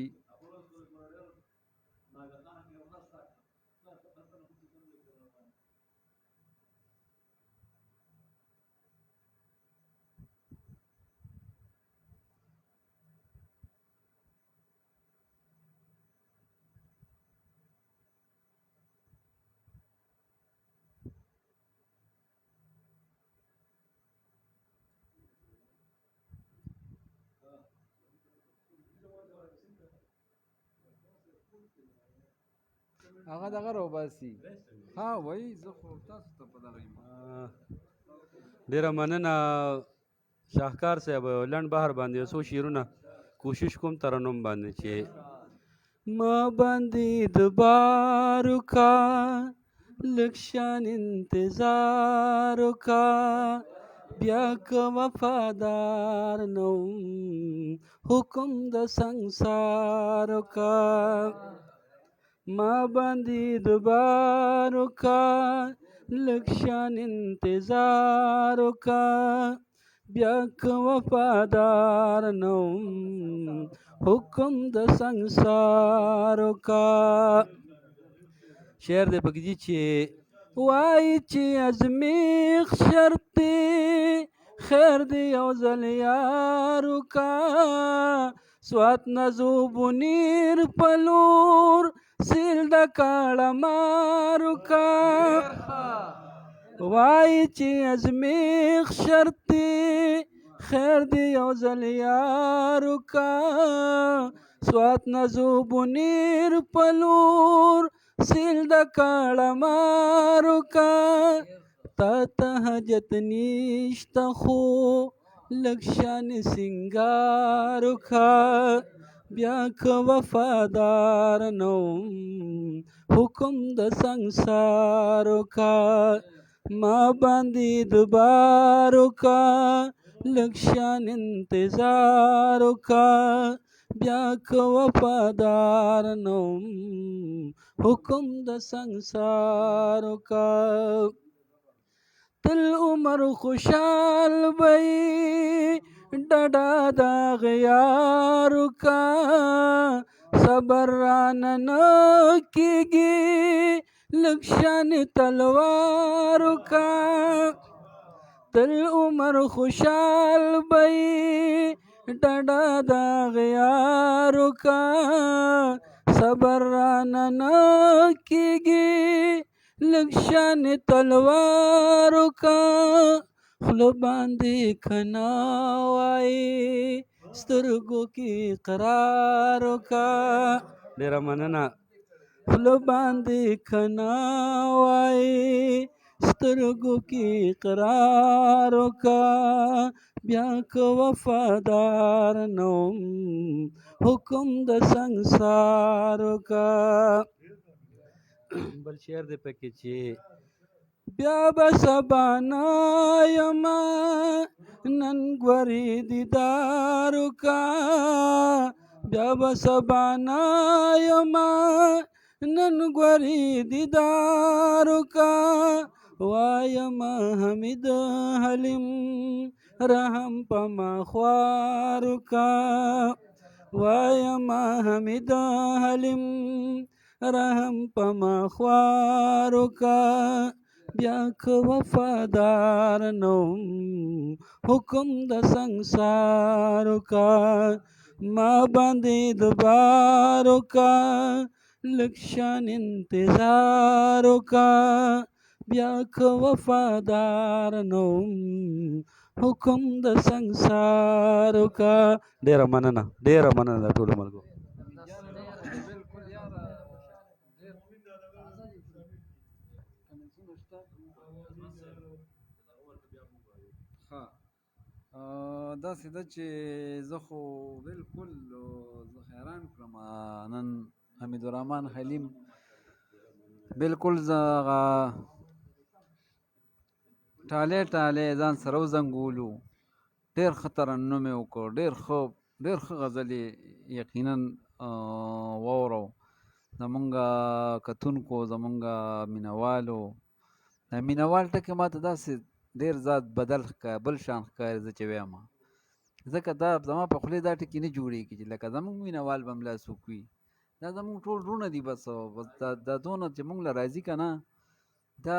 هغه دغه راوباسي. ها وایي زه خو تاسو ته په دغه یم. ډیره مننه شاهکار صاحب. لنډ بهر باندې څو شعرونه کوشش کوم ترنم باندې چې ما باندې د بار وکا، لږ شان انتظار وکا، بیا که وفادار نه وم حکم د سنګسار وکا. ما باندې د بار وکا، لږ شان انتظار وکا، بیا که وفادار نه وم حکم د سنګسار وکا. شعر دی پکې چې وایي چې ازمیښت شرط دی، خیر دی یو ځل یار وکا، سوات نزو بونیر په لور سیل د کاړه مار وکا. وایي چې ازمیښت شرط دی، خیر دی یو ځل یار وکا، سوات نزو بونیر په لور سیل د کاړه مار وکا. تا ته حاجت نشته خو لږ شان سینګار وکا، بیا که وفادار نه وم حکم د سنګسار وکا. ما باندې د بار وکا، لږ شان انتظار وکا، بیا که وفادار نه وم حکم د سنګسار وکا. تل عمر خوشحال به ډډه د غیار وکا، صبر رانه نه کېږي لږ شان تلوار وکا. تل عمر خوشحال به ډډه د غیار وکا، صبر رانه نه کېږي لږ شان تلوار وکا. خوله باندې کنا وایي سترګو کې قرار وکا. ډېره مننه. خوله باندې کنا وایي سترګو کې قرار وکا، بیا که وفادار نه وم حکم د سنګسار وکا. بل شعر دی پکې چې بیا به سبا نه یمه نن ګورې دیدار وکا، بیا به سبا نه یمه نن ګورې دیدار وکا. وایم حمید حلیم رحم په ما خوار وکا، وایم حمید حلیم رحم په ما خوار وکا، بیا که وفادار نوم حکم د سنگسار وکا، ما باندې دبار وکا، لږ شان انتظار وکا، بیا که وفادار نوم حکم د سنگسار وکا. ډیره مننه، ډیره مننه د ټولو ملګرو. داسې ده چې زه خو بالکل زه حیران کړم نن حمید الرحمن حلیم، بالکل زه هغه ټالې ټالې ځان سره وزنګولو. ډېر ښه ترنم یې وکړ، ډېر ښه غزل یې یقینا واورو. زمونږ کتونکو، زمونږ مینوالو، دا مینوال ټکی ماته داسې ډېر زیات بدل ښکاري، بل شان ښکاري زه چې وایم، ځکه دا زما په خولې دا ټکي نه جوړېږي چې لکه زمونږ مینوال به هم لا څوک وي، دا زمونږ ټول وروڼه دي. بس بس دا دونه چې مونږ له راځي که نه، دا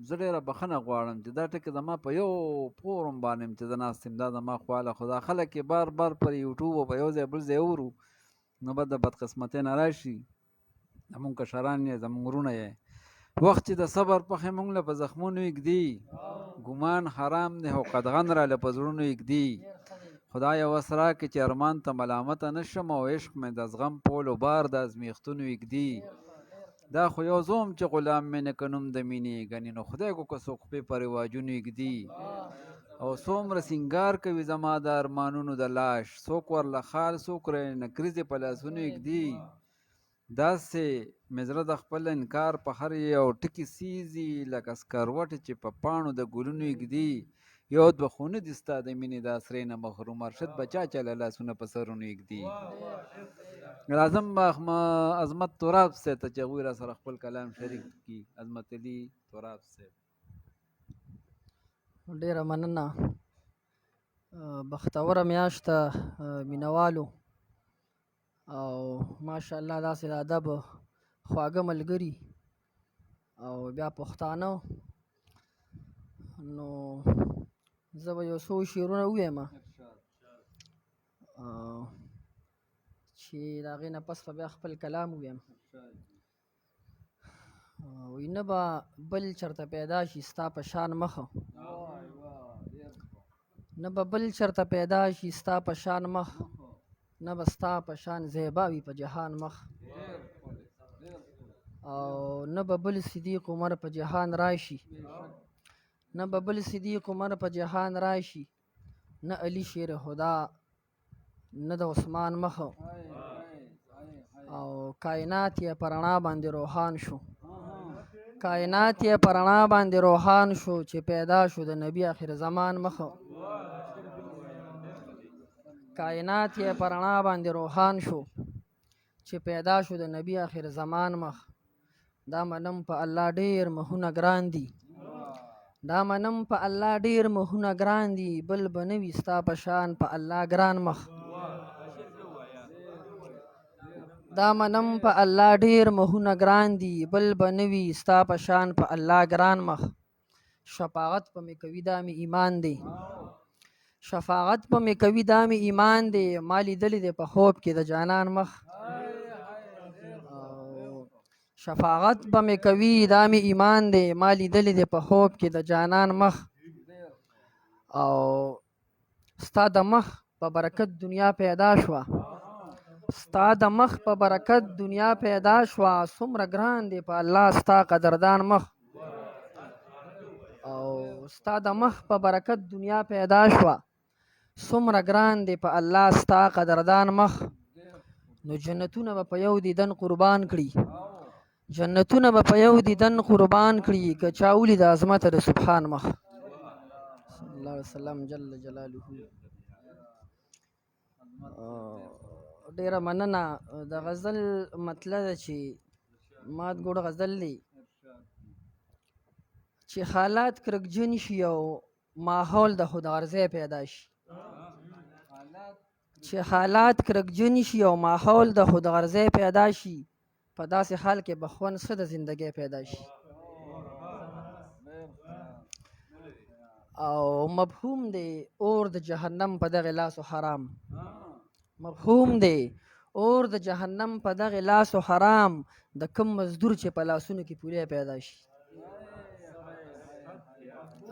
زه ډېره بخښنه غواړم چې دا ټکی زما په یو فورم باندې چې زه ناست یم، دا زما خواله، خو دا خلک یې بار بار پر یوټیوب او په یو ځای بل ځای اورو، نو به د بدقسمتۍ نه راشي. زمونږ کشران یې، زمونږ وروڼه یې، وخت چې د صبر پخې مونږ له په زخمونو ایږدي، ګمان حرام دی خو قدغن را له په زړونو ایږدي. خدای وس راکړي چې ارمان ته ملامته نه شم او عشق مې د زغم پولو بار د ازمیښتونو ایږدي. دا خو یو زوم چې غلام مې نه کنوم د مینې، ګنې نو خدای کو که څوک خپې په رواجونو ایږدي. او څومره سینګار کوي زما د ارمانونو د لاش، څوک ورله خال څوک نکریزې په لاسونو ایږدي. داسې مې زړه د خپل انکار په هر یو ټکي سیزي، لکه سکروټې چې په پاڼو د ګلونو ایږدي. یو دوه خو نه دي ستا د مینې د اسرې نه محروم، ارشد به چا چا له لاسونه په سرونو ایږدي. راځم به عظمت تراب صاحب ته چې هغوی را سره خپل کلام شریک کړي. عظمت علي تراب صاحب. ډېره مننه. بختوره میاشت مینوالو، او ماشاءالله داسې د ادب خواږه ملګري او بیا پښتانه. نو زه به یو څو شعرونه ووایم چې د هغې نه پس به بیا خپل کلام ووایم. وایي نه به بل چېرته پیدا شي ستا په شان مخ، نه به بل چېرته پیدا شي ستا په شان مخ، نه به ستا په شان زیبا وي په جهان مخ، او نه به بل صدیق عمر په جهان راشي، نه به بل صدیق عمر په جهان راشي، نه علی شیر خدا نه د عثمان مخ، او کائنات یې په رڼا باندې روښان شو، کائنات یې په رڼا باندې روښان شو، چې پیدا شو د نبی آخر زمان مخ، کائنات یې په رڼا باندې روښان شو، چې پیدا شو د نبی آخر زمان مخ. دا منم په الله ډېر مخونه ګران دي، دا منم په الله ډېر مخونه ګران دي، بل به نه وي ستا په شان په الله ګران مخ. دا منم په الله ډېر مخونه ګران دي، بل به نه وي ستا په شان په الله ګران مخ. شفاعت په مې کوي دا مې ایمان دی، شفاعت په مې کوي دا مې ایمان دی، ما لیدلی دی په خوب کې د جانان مخ. شفاعت به مې کوي دا مې ایمان دی، ما لیدلی دی په خوب کې د جانان مخ. او ستا د مخ په برکت دنیا پیدا شوه، ستا د مخ په برکت دنیا پیدا شوه، څومره ګران دی په الله ستا قدردان مخ. او ستا د مخ په برکت دنیا پیدا شوه، څومره ګران دی په الله ستا قدردان مخ. نو جنتونه به په یو دیدن قربان کړي، جنتونه به په یو دیدن قربان کړي، که چا ولید عظمت د سبحان مخ. صلی الله علیه وسلم جل جلاله. ډېره مننه. د غزل مطلع ده چې مات ګوډ غزل دی، چې حالات کرکجن شي او ماحول د خودغرضۍ پیدا شي، چې حالات کرکجن شي او ماحول د خودغرضۍ پیدا شي، په داسې حال کې به خوند څه د زندګۍ پیدا شي. او مفهوم دی اور د جهنم په دغه لاسو حرام، مفهوم دی اور د جهنم په دغه لاسو حرام، د کم مزدور چې په لاسونو کې پولې پیدا شي.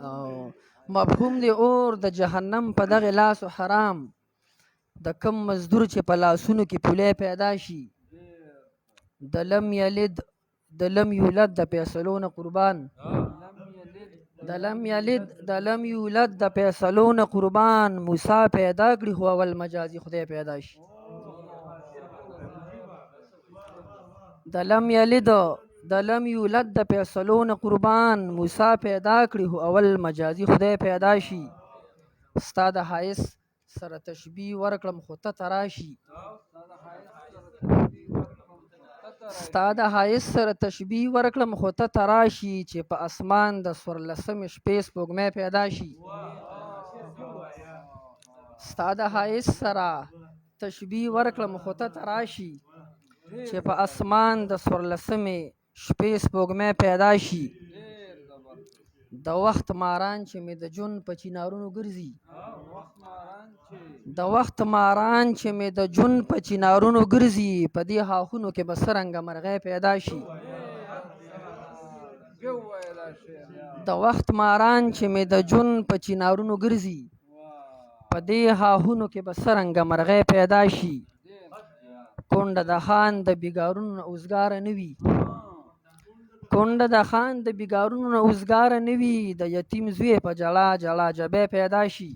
او مفهوم دی اور د جهنم په دغه لاسو حرام، د کم مزدور چې په لاسونو کې پولې پیدا شي. د لم یلد د لم یولد د فیصلو نه قربان، د لم یلد د لم یولد د فیصلو نه قربان، موسی پیدا کړي خو اول مجازي خدای پیدا شي. د لم یلد د لم یولد د فیصلو نه قربان، موسی پیدا کړي خو اول مجازي خدای پیدا شي. ستا د حایس سره تشبیه ورکړم خو ته تراشي، ستا د حایس سره تشبیه ورکړم خو ته تراشي، چې په اسمان د څوارلسمې شپې سپوږمۍ پیدا شي. ستا د حایس سره تشبیه ورکړم خو ته تراشي، چې په اسمان د څوارلسمې شپې سپوږمۍ پیدا شي. د وخت ماران چې مې د جون په چینارونو ګرځي، د وخت ماران چې مې د جون په چینارونو ګرځي، په دې هاخونو کې به څرنګه مرغۍ پیدا شي. د وخت ماران چې مې د جون په چینارونو ګرځي، په دې هاخونو کې به څرنګه مرغۍ پیدا شي. کونډه د خان د بیګارونو نه اوزګاره نه وي، کونډه د خان د بیګارونو نه اوزګاره نه وي، د یتیم زوی په جړا جړا جبې پیدا شي.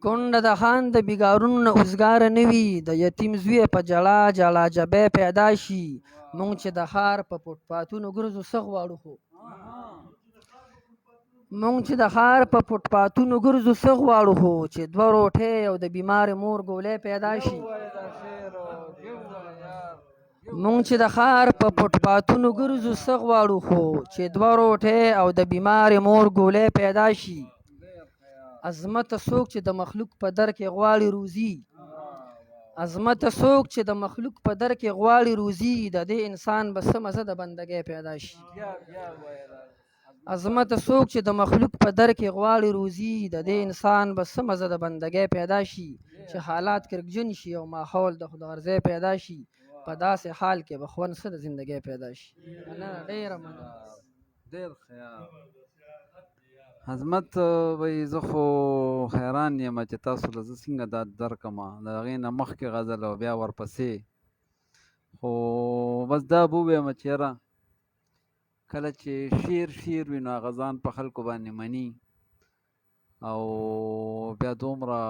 کونډه د خان د بیګارونو نه اوزګاره نه وي، د یتیم زوی په جړا جړا جبې پیدا شي. مونږ چې د ښار په فوټپاتونو ګرځو څه غواړو، خو مونږ چې د ښار په فوټپاتونو ګرځو څه غواړو، خو چې دوه روټۍ او د بیمارې مور ګولۍ پیدا شي. مونږ چې د ښار په فوټپاتونو ګرځو څه غواړو، خو چې دوه روټۍ او د بیمارې مور ګولۍ پیدا شي. عظمت څوک چې د مخلوق په در کې غواړي روزي، عظمت څوک چې د مخلوق په در کې غواړي روزي، د دې انسان به څه مزه د بندګۍ پیدا شي. عظمت څوک چې د مخلوق په در کې غواړي روزي، د دې انسان به څه مزه د بندګۍ پیدا شي. چې حالات کرکجن شي او ماحول د خودغرضۍ پیدا شي، په داسې حال کې به خوند څه د زندګۍ پیدا شي. مننه، ډېره مننه. ډېر خیال عظمت وایي زه خو حیران یم چې تاسو له زه څنګه داد درکړم، د هغې نه مخکې غزل او بیا ورپسې. خو بس دا به ووایم چې یاره کله چې شعر شعر وي نو هغه ځان په خلکو باندې مني او بیا دومره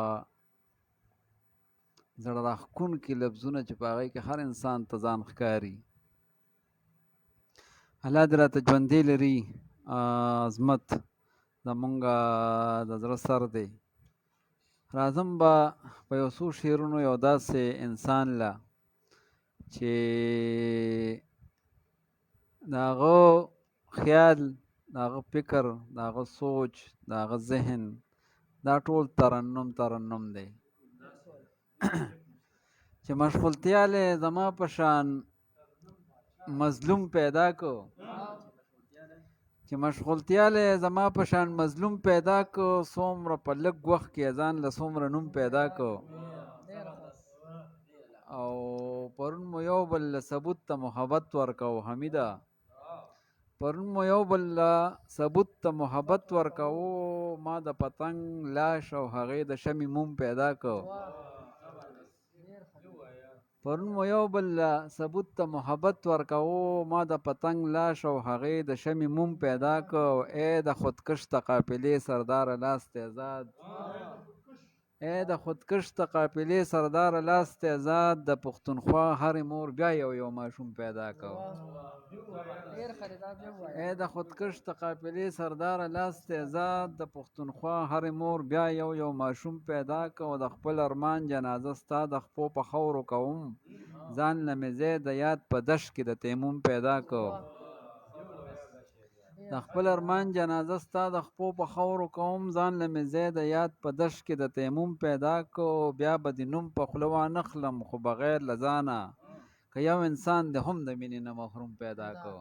زړه راښکونکي لفظونه چې په هغې کې هر انسان ته ځان ښکاري. الله دې راته ژوندی لري. عظمت زمونږ د زړه سر دی. راځم به په یو څو شعرونو یو داسې انسان له چې د هغه خیال، د هغه فکر، د هغه سوچ، د هغه ذهن دا ټول ترنم ترنم دی. چې مشغولتیا له زما په شان مظلوم پیدا کو، چې مشغولتیا له زما په شان مظلوم پیدا کو، څومره په لږ وخت کې ځان له څومره نوم پیدا کو. او پرون مو یو بل له ثبوت ته محبت ورکاو حمیده، پرون مو یو بل له ثبوت ته محبت ورکاو، ما د پتنګ لاش او هغې د شمې موم پیدا کو. پرون مو یو بل له ثبوت ته محبت ورکاو، ما د پتنګ لاش او هغې د شمې موم پیدا کو. ای د خودکش د قافلې سرداره لاس ته ازاد، ای د خودکش د قافلې سرداره لاس ته ازاد، د پښتونخوا هرې مور بیا یو یو ماشوم پیدا کو. ای د خودکش د قافلې سرداره لاس ته ازاد، د پښتونخوا هرې مور بیا یو یو ماشوم پیدا کو. د خپل ارمان جنازه ستا د خپو په خاورو کوم، ځان له مې ځای د یاد په دشت کې د تیموم پیدا کو. د خپل ارمان جنازه ستا د خپو په خاورو کوم، ځان له مې ځای د یاد په دشت کې د تیموم پیدا کو. بیا به دې نوم په خوله وانخلم خو بغیر له ځانه، که یو انسان دې هم د مینې نه محروم پیدا کو.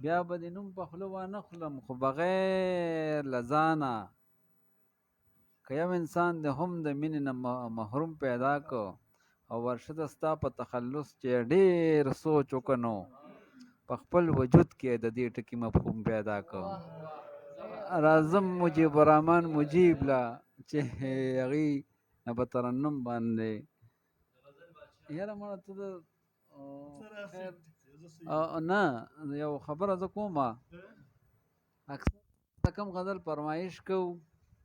بیا به د نوم په خوله وانه خلم، خو بغیر له ځانه که یو انسان د هم د مینې نه محروم پیدا کو او ورشده ستا په تخلص چې ډېر سوچ وکنو په خپل وجود کې د دې ټکي مفهوم پیدا کو. راځم مجیب الرحمن مجیب لا چې هغې نه په ترنم باندې یاره مړه ته د نه یو خبره زه کوم، اکثر کوم غزل فرمایش کوو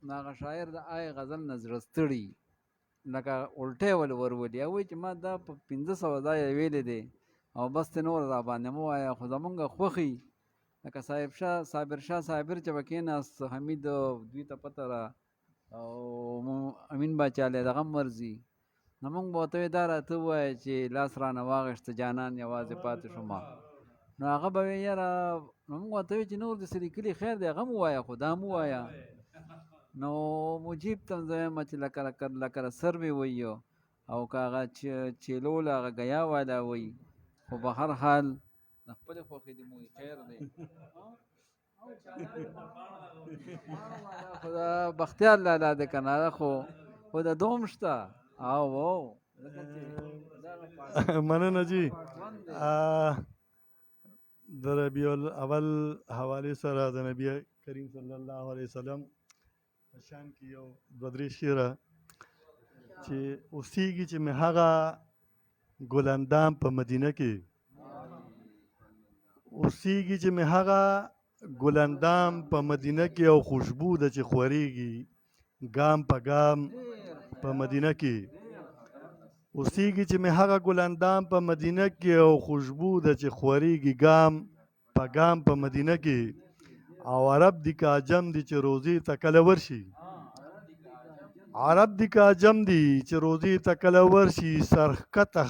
نو هغه شاعر د آی غزل نه زړه ستړي لکه الټی ول ورولي، هغه وایي چې ما دا په 500 ځایه ویلی دی او بس ته نور را باندې مه وایه. خو زمونږ خوښي لکه صاحب شاه صابر شاه صابر چې به کېناست، حمید دوی ته پته ده او امین باچا له دغه هم ورځي، نو موږ به ورته وایي دا راته ووایه چې لاس رانه واخیسته جانان یوازې پاتې شوم، نو هغه به وایي یاره، نو موږ ورته وایي چې نور دې څه لیکلي خیر دی هغه هم ووایه خو دا هم ووایه. نو مجیب ته هم زه وایم چې لکه لکه د سروې وایي او که هغه چیلو له هغه ګیا والا وایي، خو به هر حال د خپلې خوښې دې مو خیر دی. خو دا بختیار لالا دی که نه، خو د دوم شته. او مننه جی. د ربیع الاول حوالې سره د نبی کریم صلی الله علیه وسلم په شان کې یو دوه درې شعره چې اوسیږي چې مې هغه ګلندام په مدینه کې اوسیږي، چې مې هغه ګلندام په مدینه کې او خوشبو ده چې خورېږي ګام په ګام په مدینه کې اوسیږي، چې مې هغه ګلندام په مدینه کې او خوشبو ده چې خورېږي ګام په ګام په مدینه کې. او عرب دي که عجم دي چې روزي ته کله ورشي، عرب دي که عجم دي چې روزي ته کله ورشي، سرښکته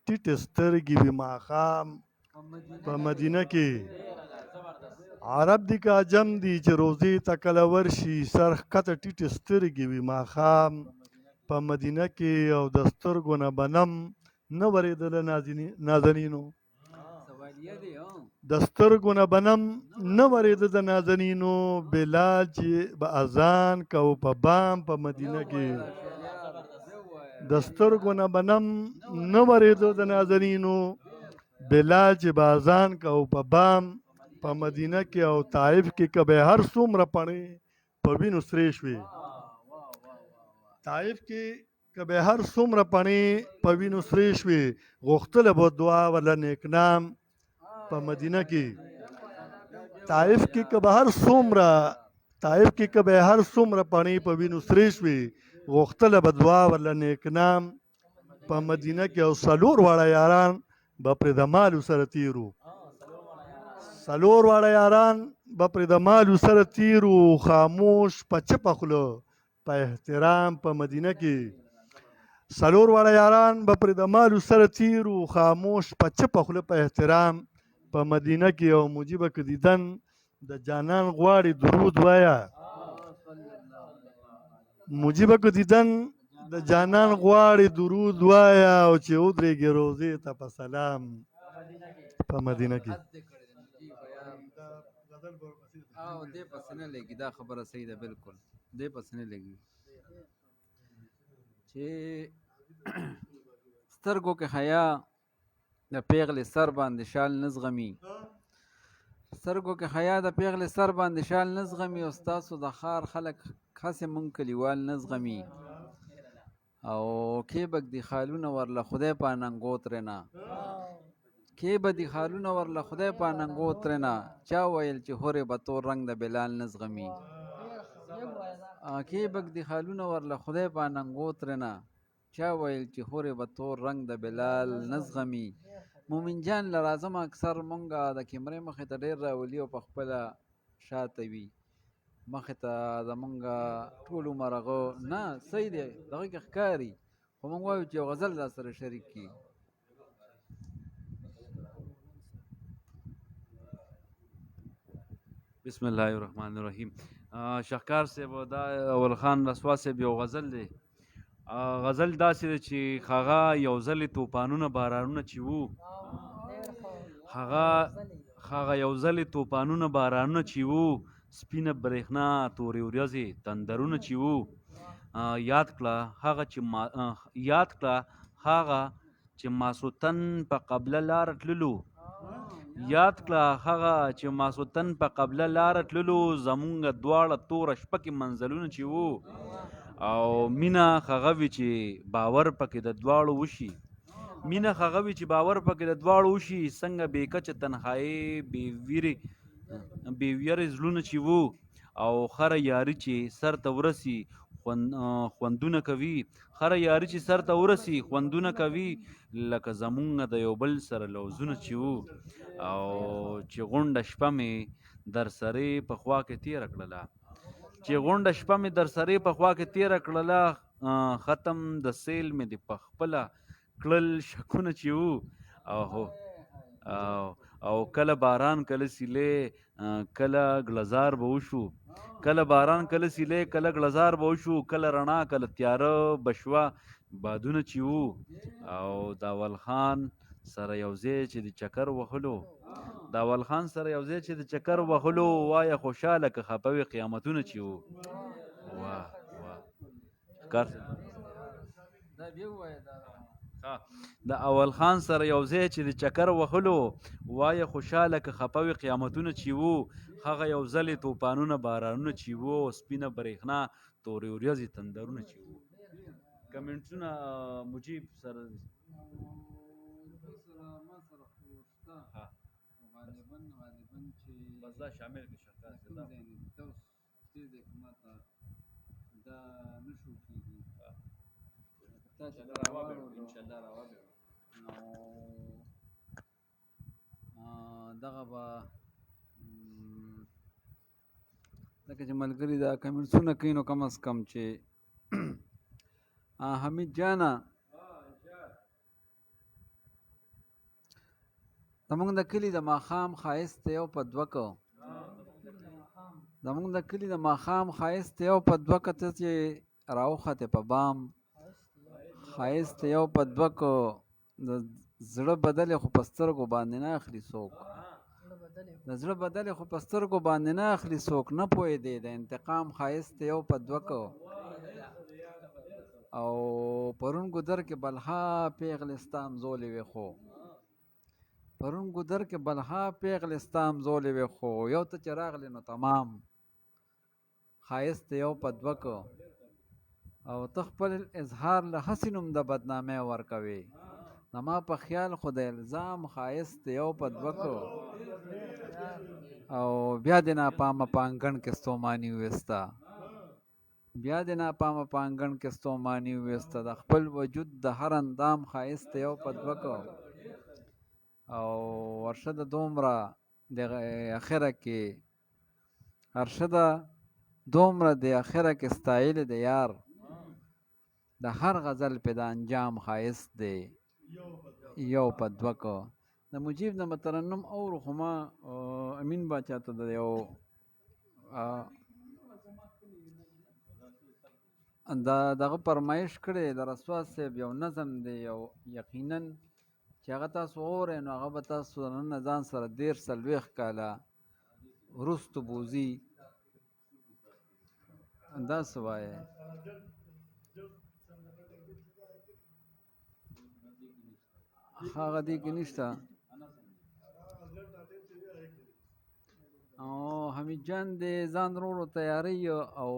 ټیټې سترګې وي ماښام په مدینه کې. عرب دي که عجم دي چې روزي ته کله ورشي، سرښکته ټیټې سترګې وي ماښام په مدینه کې. او د سترګو نه بنم نه ورېدله نازنینو، د سترګو نه بنم نه ورېده د نازنینو، بلال چې به اذان کو په بام په مدینه کې. د سترګو نه بنم نه ورېده د نازنینو، بلال چې به اذان کو په بام په مدینه کې. او طائف کې که به هر څومره پڼې په وینو سرې شوې، طائف کې که به هر څومره پڼې په وینو سرې شوې، غوښتله به دعا وله نیکنام په مدینه کې. طائف کې که به هر څومره، طائف کې که به هر څومره پڼې په وینو سرې شوې، غوښتله به دعا وله نیکنام په مدینه کې. او څلور واړه یاران به پرې د مالو سره تیرو، څلور واړه یاران به پرې د مالو سره تیرو، خاموش په چپه خوله په احترام په مدینه کې. څلور واړه یاران به پرې د مالو سره تیرو، خاموش په چپه خوله په احترام په مدینه کې. او مجیبه که دیدن د جانان غواړي درود وایه، مجیبه که دیدن د جانان غواړي درود وایه، او چې ودرېږي روضې ته په سلام په مدینه کې. او دې پسې نه لګي، دا خبره صحیح ده، بالکل دې پسې نه لګي چې سترګو کې حیا د پیغلې سر باندې شال نه زغمي، سترګو کې حیا د پیغلې سر باندې شال نه زغمي، او ستاسو د ښار خلک هسې مونږ کلیوال نه زغمي. او کې به دي خالونه ورله خدای په ننګو ترېنه، کې به دي خالونه ورله خدای په ننګو ترېنه، چا ویل چې هورې به تور رنګ د بلال نه زغمي. کې به دي خالونه ورله خدای په ننګو ترېنه، چا ویل چې هورې به تور رنګ د بلال نه زغمي. مومن جان له راځم اکثر مونږه د کیمرې مخې ته ډېر راولي او په خپله شاته وي، مخې ته زمونږ ټول عمر هغه نه صحیح دی، دغه کې ښکاري، خو مونږ وایو چې یو غزل را سره شریک کړي. بسم الله الرحمن الرحیم. شهکار صاحب دا اول خان رسوا صاحب یو غزل دی، غزل داسې دی چې هغه یو ځل توپانونه بارانونه چې وو، هغه یو ځلې توپانونه بارانونه چې وو، سپینه برېښنا، تورې وریځې، تندرونه چې وو، یاد کړه هغه چې ما یاد کړه هغه چې ماسوتن په قبله لاره تللو، یاد کړه هغه چې ماسوتن په قبله لاره تللو، زمونږ دواړه توره شپه کې منزلونه چې وو. او مینه هغه وي چې باور پکې د دواړو وشي، مینه هغه وي چې باور پکې د دواړو وشي، څنګه بې کچه تنهایۍ، بې ویرې بې ویرې زړونه چې وو. او خره یاري چې سر ته ورسي خوندونه کوي، خره یاري چې سر ته ورسي خوندونه کوي، لکه زمونږ د یو بل سره لوزونه چې وو. او چې غونډه شپه مې در سرې په خوا کې تېره کړله، چې غونډه شپه مې در سرې په خوا کې تېره کړله، ختم د سیل مې دې په خپله کړل شکونه چې وو. او هو او کله باران کله سیلې کله ګلزار به وشو، کله باران کله سیلې کله ګلزار به وشو، کله رڼا کله تیاره بشوه بادونه چې وو. او داول خان سره یو ځای چې د چکر وهلو، داول خان سره یو ځای چې د چکر وهلو، وایه خوشحاله که خفه وي قیامتونه چې وو. واه واه کار دا بیا ووایه دا د اول خان سره یو ځای چې د چکر وهلو، وایه خوشحاله که خفه وي قیامتونه چې وو، هغه یو ځلې توپانونه بارانونه چې وو، سپینه برېښنا تورې وریځې تندرونه چې وو. کمنټونه مجیب سره ما سره خو شته، ها غالبا غالبا چې بس دا شامل کړه شرکت کوم ځای نه دا اوس دې ځای کې ما ته دا نه شو کېږي، تا چې راواړولو ان شاء الله راوبه. نو دغه به لکه چې ملګري دا کمنټسونه کوي نو کم از کم چې حمید جانه زمونږ د کلي د ماښام ښایست یو په دوه کو، زمونږ د کلي د ماښام ښایست یو په دوه که، ته چې راوختې په بام ښایست یو په دوه کو، د زړه بدلې خو په سترګو باندې نه اخلي څوک، د زړه بدلې خو په سترګو باندې نه اخلي څوک، نه پوهېدې د انتقام ښایست یو په دوه کو. او پرون ګودر کې بلها پېغلې ستا همزولې وې خو، پرون ګودر کې بلها پېغلې ستا همزولې وې خو، یو ته چې راغلې نو تمام ښایست یو په دوه کو. او ته خپل اظهار له هسې نوم د بدنامۍ ورکوې، زما په خیال خو د الزام ښایست یو په دوه کو. او بیا دې ناپامه په انګڼ کې ستوماني وویسته، بیا دې ناپامه په انګڼ کې ستوماني وویسته، د خپل وجود د هر اندام ښایست یو په دوه کو. او ارشده دومره د اخره کې، ارشده دومره د اخره کې ستایلې د یار، د هر غزل په د انجام ښایست دی یو په دوه کو. د مجیب نه به ترنم اورو، خو ما امین باچا ته د یو دا دغه فرمایش کړی د رسوا صاحب یو نظم دی، یو یقینا چې هغه تاسو اورئ نو هغه به تاسو نن ځان سره 30 40 کاله وروستو بوځي. دا څه وایې؟ هغه دې کې نشته. او حمید جان دې ځان ورو ورو تیاری او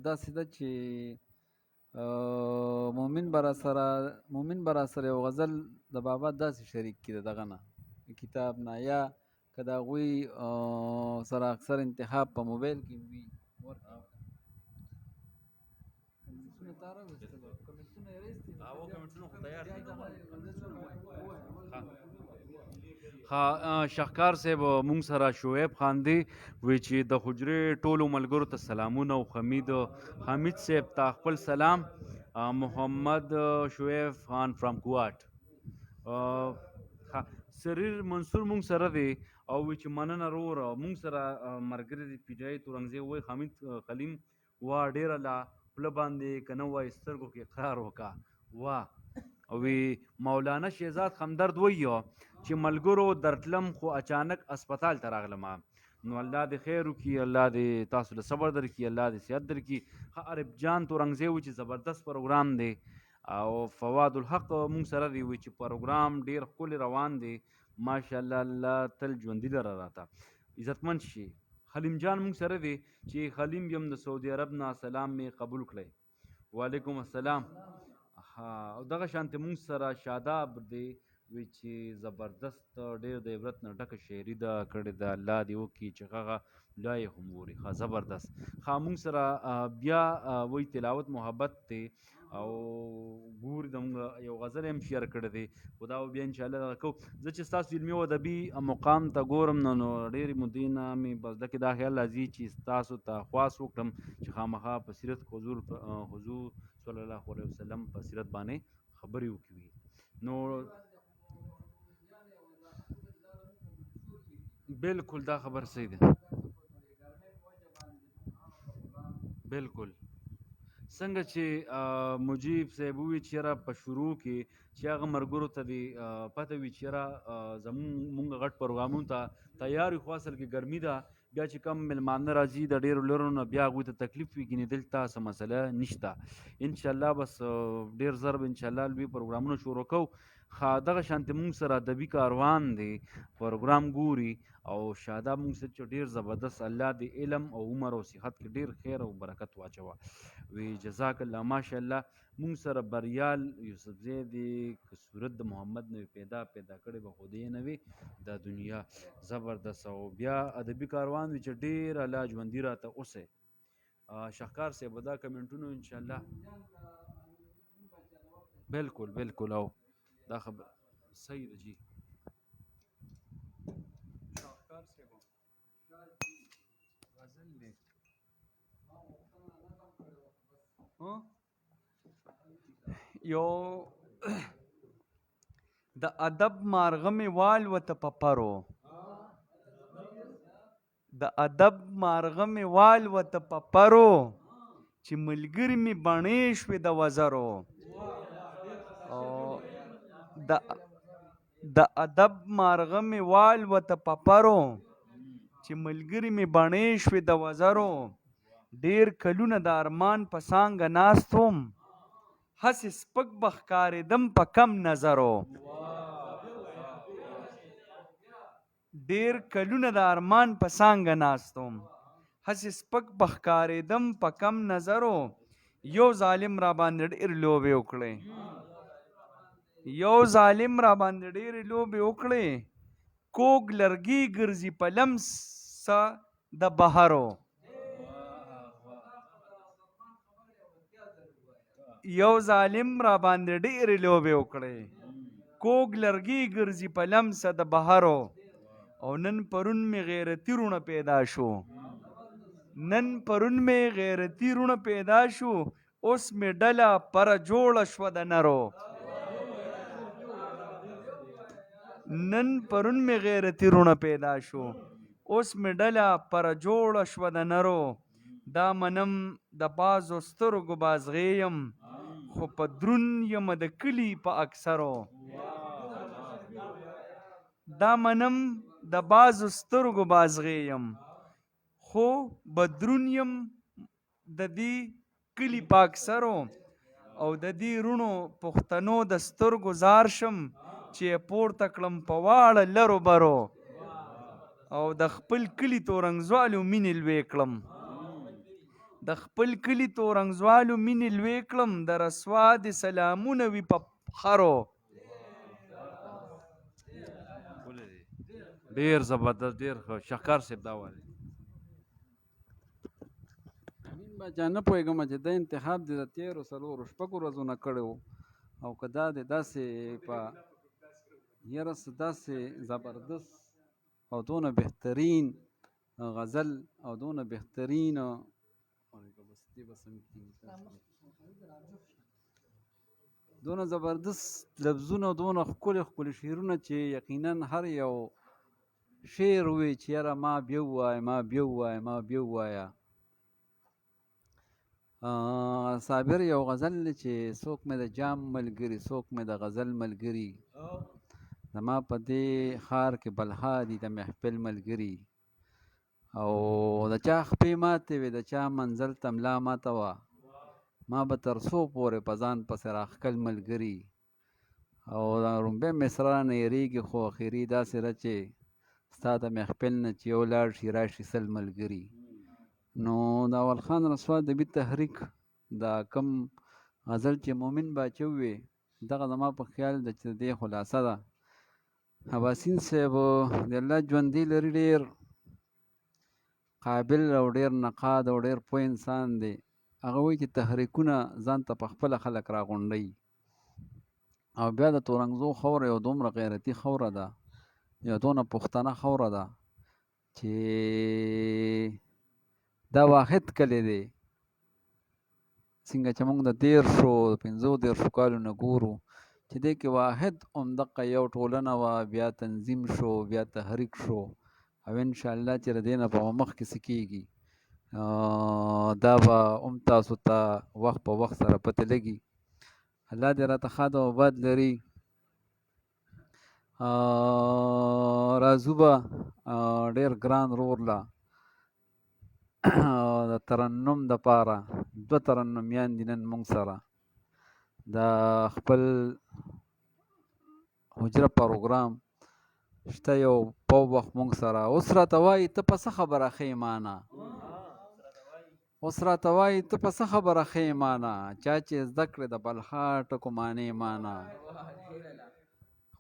داسې ده چې مومن به راسره، مومن به راسره یو غزل د بابا داسې شریک کړي د دغه نه کتاب نه، یا که د هغوی سره اکثر انتخاب په موبایل کې وي ورکړي. کمنټسونه تا راوستل؟ کمنټسونه یې راوستي؟ هو کمنټسونه خو تیار دي. ها شهکار صاحب مونږ سره شعیب خان دی وی چې د حجرې ټولو ملګرو ته سلامونه او حمید صاحب ته خپل سلام. محمد شعیب خان فرام کوات. سریر منصور مونږ سره دی او وی چې مننه رور مونږ سره مرګري دی پی ټی آی تورنګزی وای حمید خلیم وا ډیره لا خوله باندې که نه وای سترګو کې اقرار وکا. وا وی مولانا شهزاد همدرد وایي چې ملګرو درتلم خو اچانک اسپیتال ته راغلم. نو الله دې خیر وکړي، الله دې تاسو له صبر درکړي، الله دې صحت درکړي. ښه عارف جان تورنګزی و چې زبردست پروګرام دی، او فواد الحق مونږ سره دی وی چې پروګرام ډیر ښکلی روان دی، ماشاءالله، الله تل ژوندي لره راته عزتمن شي. خلیم جان مونږ سره دی چې خلیم یم د سعودي عرب نه، سلام می قبول کړئ. وعلیکم السلام. ها، او دغه شانته مونږ سره شاداب دی وی چې زبردست ډیر د عبرت نه ډکه شاعري ده کړې ده، الله دې وکړي چې هغه لا یې هم ووري. ښه زبردست. ښه مونږ سره بیا وایي تلاوت محبت دی او ګوري د مونږ یو غزل هم شیر کړی دی، خو دا به بیا انشاءالله دغه کوو. زه چې ستاسو علمي او ادبي مقام ته ګورم نو ډېرې مودې نه مې په زړه کې دا خیال راځي چې ستاسو ته خواست وکړم چې خامخا په سیرت حضور صلی الله علیه وسلم په سیرت باندې خبرې وکړي. نو بالکل دا خبر صحیح ده، بالکل څنګه چې مجیب صاحب ووی چې یاره په شروع کې چې هغه ملګرو ته دې پته وي چې یاره زمونږ مونږ غټ پروګرامونو ته تیار یو، خو اصل کې ګرمي ده، بیا چې کم مېلمانه راځي د ډېرو لرو نه بیا هغوی ته تکلیف وي، ګینې دلته څه مسله نشته انشاءالله. بس ډېر زر به انشاءالله لوی پروګرامونه شروع کوو. ښه دغه شانتې مونږ سره ادبي کاروان دی پروګرام ګوري، او شاداب مونږ سره چې ډېر زبردست، الله دې علم او عمر او صحت کې ډېر خیر او برکت واچوه. وی جزاک الله ماشاءالله. مونږ سره بریال یوسفزی دی که صورت د محمد نه پیدا پیدا کړی به خدای نه وي دا دنیا. زبردست. او بیا ادبي کاروان وي چې ډېر الله ژوندي راته اوسئ. شهکار صاحب دا کمنټونو انشاءالله. بالکل بالکل، او دا خبر صحیح ده جی. شاهکار صاحب غزل دی. یو د ادب مارغه مې والوته په پرو، د ادب مارغه مې والوته په پرو، چې ملګري مې بڼې شوې د وزرو. او د ادب مارغه مې والوته په پرو، چې ملګري مې بڼې شوې د وزرو. ډېر کلونه د ارمان په څانګه ناست وم، هسې سپک به ښکارېدم په کم نظرو. ډېر کلونه د ارمان په څانګه ناست وم، هسې سپک به ښکارېدم په کم نظرو. یو ظالم را باندې ډېر لوبې وکړې، یو ظالم را باندې ډېرې لوبې وکړې، کوږ لرګي ګرځي په لمسه د بهرو. یو ظالم را باندې ډېرې لوبې وکړې، کوږ لرګي ګرځي په لمسه د بهرو. او نن پرون مې غیرتي روڼه پیدا شو، نن پرون مې غیرتي روڼه پیدا شو، اوس مې ډله پره جوړه شوه د نرو. نن پرون مې غیرتي روڼه پیدا شو، اوس مې ډله پره جوړه شوه د نرو. دا منم د بازو سترګو بازغې یم، خو په درون یم د کلي په اکثرو. دا منم د بازو سترګو بازغې یم، خو بدرون یم د دې کلي په اکثرو. او د دې روڼو پښتنو د سترګو زار شم، چې یې پورته کړم په واړه لرو برو. او د خپل کلي تورنګزوالو مینې لوی کړم، د خپل کلي تورنګزوالو مینې لوی کړم، د رسوا دې سلامونه وي په خرو. ډیر زبردست، ډیر ښه شهکار صاحب دا وایي. امین باچا نه پوهېږم چې دا انتخاب دې د تېرو څلورو شپږو ورځو نه کړی و، او که دا دې داسې په یاره څه داسې زبردست او دونه بهترین غزل او دونه بهترین بس دې به سم کېږي، دونه زبردست لفظونه، دونه ښکلي ښکلي شعرونه چې یقینا هر یو شعر وي چې یاره ما بیا ووایه، ما بیا ووایه، ما بیا ووایه. صابر یو غزل دی چې څوک مې د جام ملګري، څوک مې د غزل ملګري، زما په دې ښار کې بلها دي د محفل ملګري. او د چا خپې ماتې وې، د چا منزل ته ملا ماته وه، ما به تر څو پورې په ځان پسې راښکل ملګري. او دا رومبی مصرع نه هېرېږي، خو اخري داسې ده چې ستا د محفل نه چې یو لاړ شي راشي 100 ملګري. نو د اول خان رسوا ادبي تحریک دا کم غزل چې مومن باچا ووې، دغه زما په خیال ده چې د دې خلاصه ده. اباسین صاحب د الله ژوندی لري، ډېر قابل او ډېر نقاد او ډېر پوه انسان دی. هغه وایي چې تحریکونه ځان ته په خپله خلک راغونډوي، او بیا د تورنګزو خاوره یو دومره غیرتي خاوره ده، یو دونه پښتنه خاوره ده چې دا واحد کلی دی څنګه چې موږ د 30 35 کالو نه ګورو چې دې کې واحد همدقه یو ټولنه وه، بیا تنظیم شو، بیا تحریک شو، او انشاءالله چې د دې نه په مخکې څه کېږي دا به هم تاسو ته وخت په وخت سره پته لګي. الله دې راته ښاد او آباد لري. راځو به ډېر ګران رور له د ترنم دپاره، دوه ترنمیان دي نن موږ سره د خپل حجره پروګرام شته یو په وخت موږ سره. اوس راته وایي ته په څه خبره ښې مانه، اوس راته وایي ته په څه خبره ښې مانه، چا چې زده کړې د بلها ټکو معنی مانه.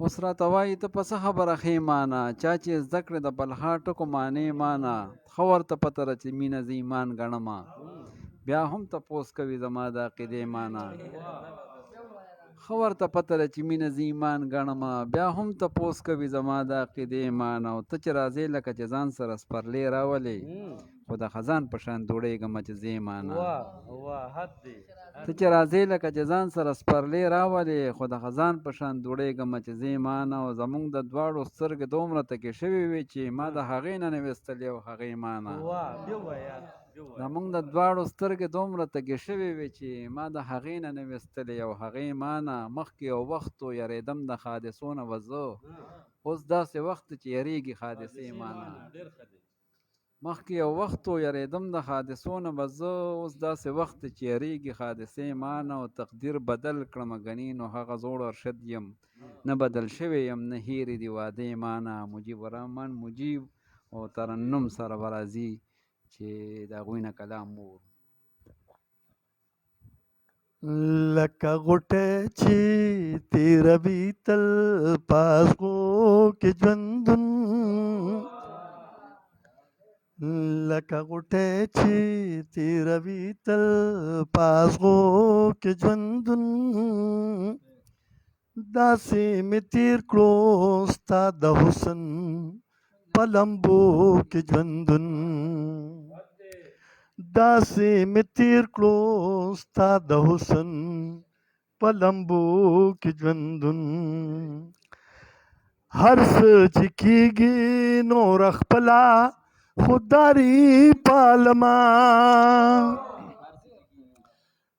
اوس راته وایي ته په څه خبره ښې مانه، چا چې زده کړې د بلها ټکو معنی مانه. ښه ورته پته ده چې مینه زه ایمان ګڼمه، بیا هم تپوس کوي زما د عقیدې مانه. ښه ورته پته ده چې مینه زه ایمان ګڼمه، بیا هم تپوس کوي زما د عقیدې مانه. او ته چې راځې لکه چې ځان سره سپرلې راولې، خو د خزان په شان دوړېږم چې ځې مانه. ته چې راځې لکه چې ځان سره سپرلې راولې، خو د خزان په شان دوړېږم چې ځې مانه. او زمونږ د دواړو سترګې دومره تکې شوې وې چې ما د هغې نه نه ویستلې او هغې مانه. زمونږ د دواړو سترګې دومره تکې شوې وې چې ما د هغې نه نه ویستلې او هغې مانه. مخکې یو وخت و یرېدم د حادثو نه به زه، اوس داسې وخت چې یرېږي حادثې مانه. مخکې یو وخت و یرېدم د حادثو نه به زه، اوس داسې وخت چې یرېږي حادثې مانه. او تقدیر بدل کړمه ګنې نو هغه زوړ ارشد یم، نه بدل شوی یم نه هېرې دي وعدې مانه. مجیب الرحمن مجیب او ترنم سره به راځي چې د هغوی نه کلام وورو. لکه غوټه چې تېروي تل په ازغو کې ژوندون، لکه غوټه چې تېروي تل په ازغو کې ژوندون، داسې مې تېر کړو ستا د حسن په لمبو کې ژوندون، داسې مې تېر کړو ستا د حسن په لمبو کې ژوندون. هر څه چې کېږي نور خپله خودداري پالمه،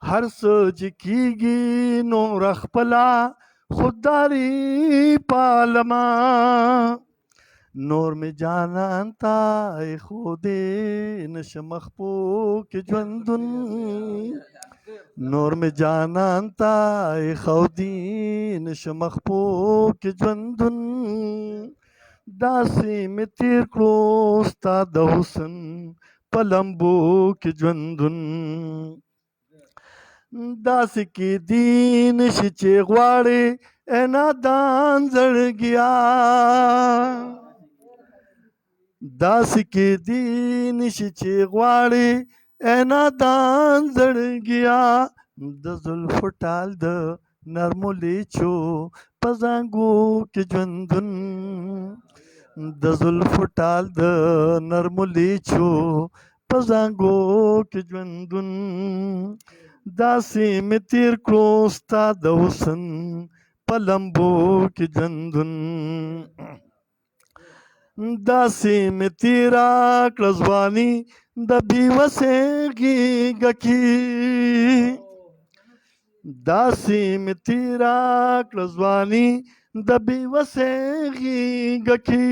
هر څه چې کېږي نور خپله خودداري پالمه. نور مې جانان ته ایښودې نشم خپو کې ژوندون، نور مې جانان ته ایښودې نشم خپو کې ژوندون، داسې مې تېر کړو ستا د حسن په لمبو کې ژوندون. داسې کېدی نشي چې غواړې ای نادان زړګیا، داسې کېدی نشي چې غواړې ای نادان زړګیا، د زلفو ټال د نرمو لیچو په زانګو کې ژوندون، د زلفو ټال د نرمو لیچو په زانګو کې ژوندون، داسې مې تېر کړو ستا د حسن په لمبو کې ژوندون. داسې مې تېره کړه ځواني د بې وسې غېږه کې. داسې مې تېره کړه ځواني د بې وسې غېږه کې،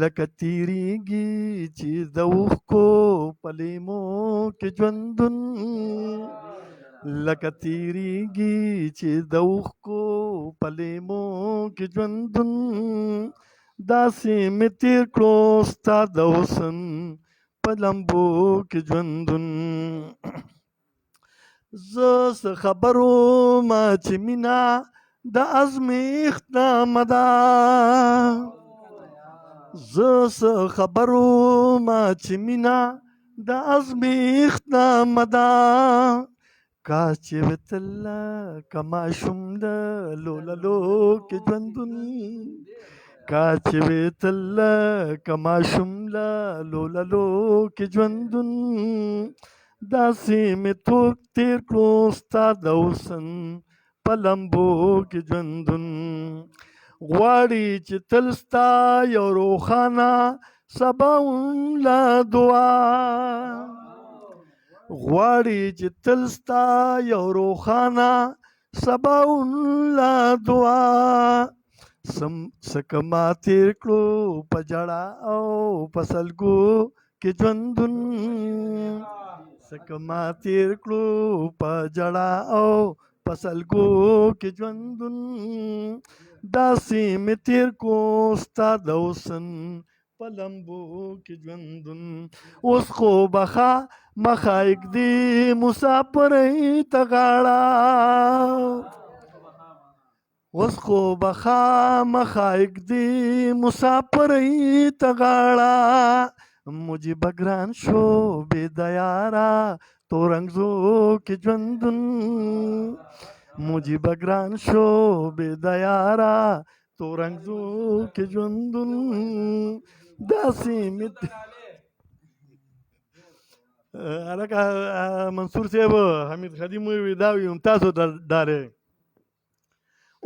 لکه تېرېږي چې د اوښکو په لیمو کې ژوندون، لکه تېرېږي چې د اوښکو په لیمو کې ژوندون، داسې مې تېر کړو ستا د حسن په لمبو کې ژوندون. زه څه خبر وم چې مینه د ازمېښت نامه ده، زه څه خبر وم چې مینه د ازمېښت نامه ده، کاش چې وې تل لکه ماشوم له لوللو کې ژوندون، کاش چې وې تل لکه ماشوم له لوللو کې ژوندون، داسې مې تور تېر کړو ستا د حسن په لمبو کې ژوندون. غواړي چې تل ستا یو روښانه سباوون له دعا، غواړي چې تل ستا یو روښانه سباوون له دعا، سم سکه ما تېر کړو په ژړا او په سلګو کې ژوندون، سکه ما تېر کړو په ژړا او په سلګو کې ژوندون، داسې مې تېر کړو ستا د حسن په لمبو کې ژوندون. اوس خو به خامخا ږدي مساپرۍ ته غاړه، اوس خو به خامخا ږدي مساپرۍ ته غاړه، مجیبه ګران شو بې د یاره تورنګزو کې ژوندون، مجیبه ګران شو بې د یاره تورنګزو کې ژوندون، داسې مې هلکه منصور صاحب حمید خدیم وویل دا ویم تاسو ته ډالۍ.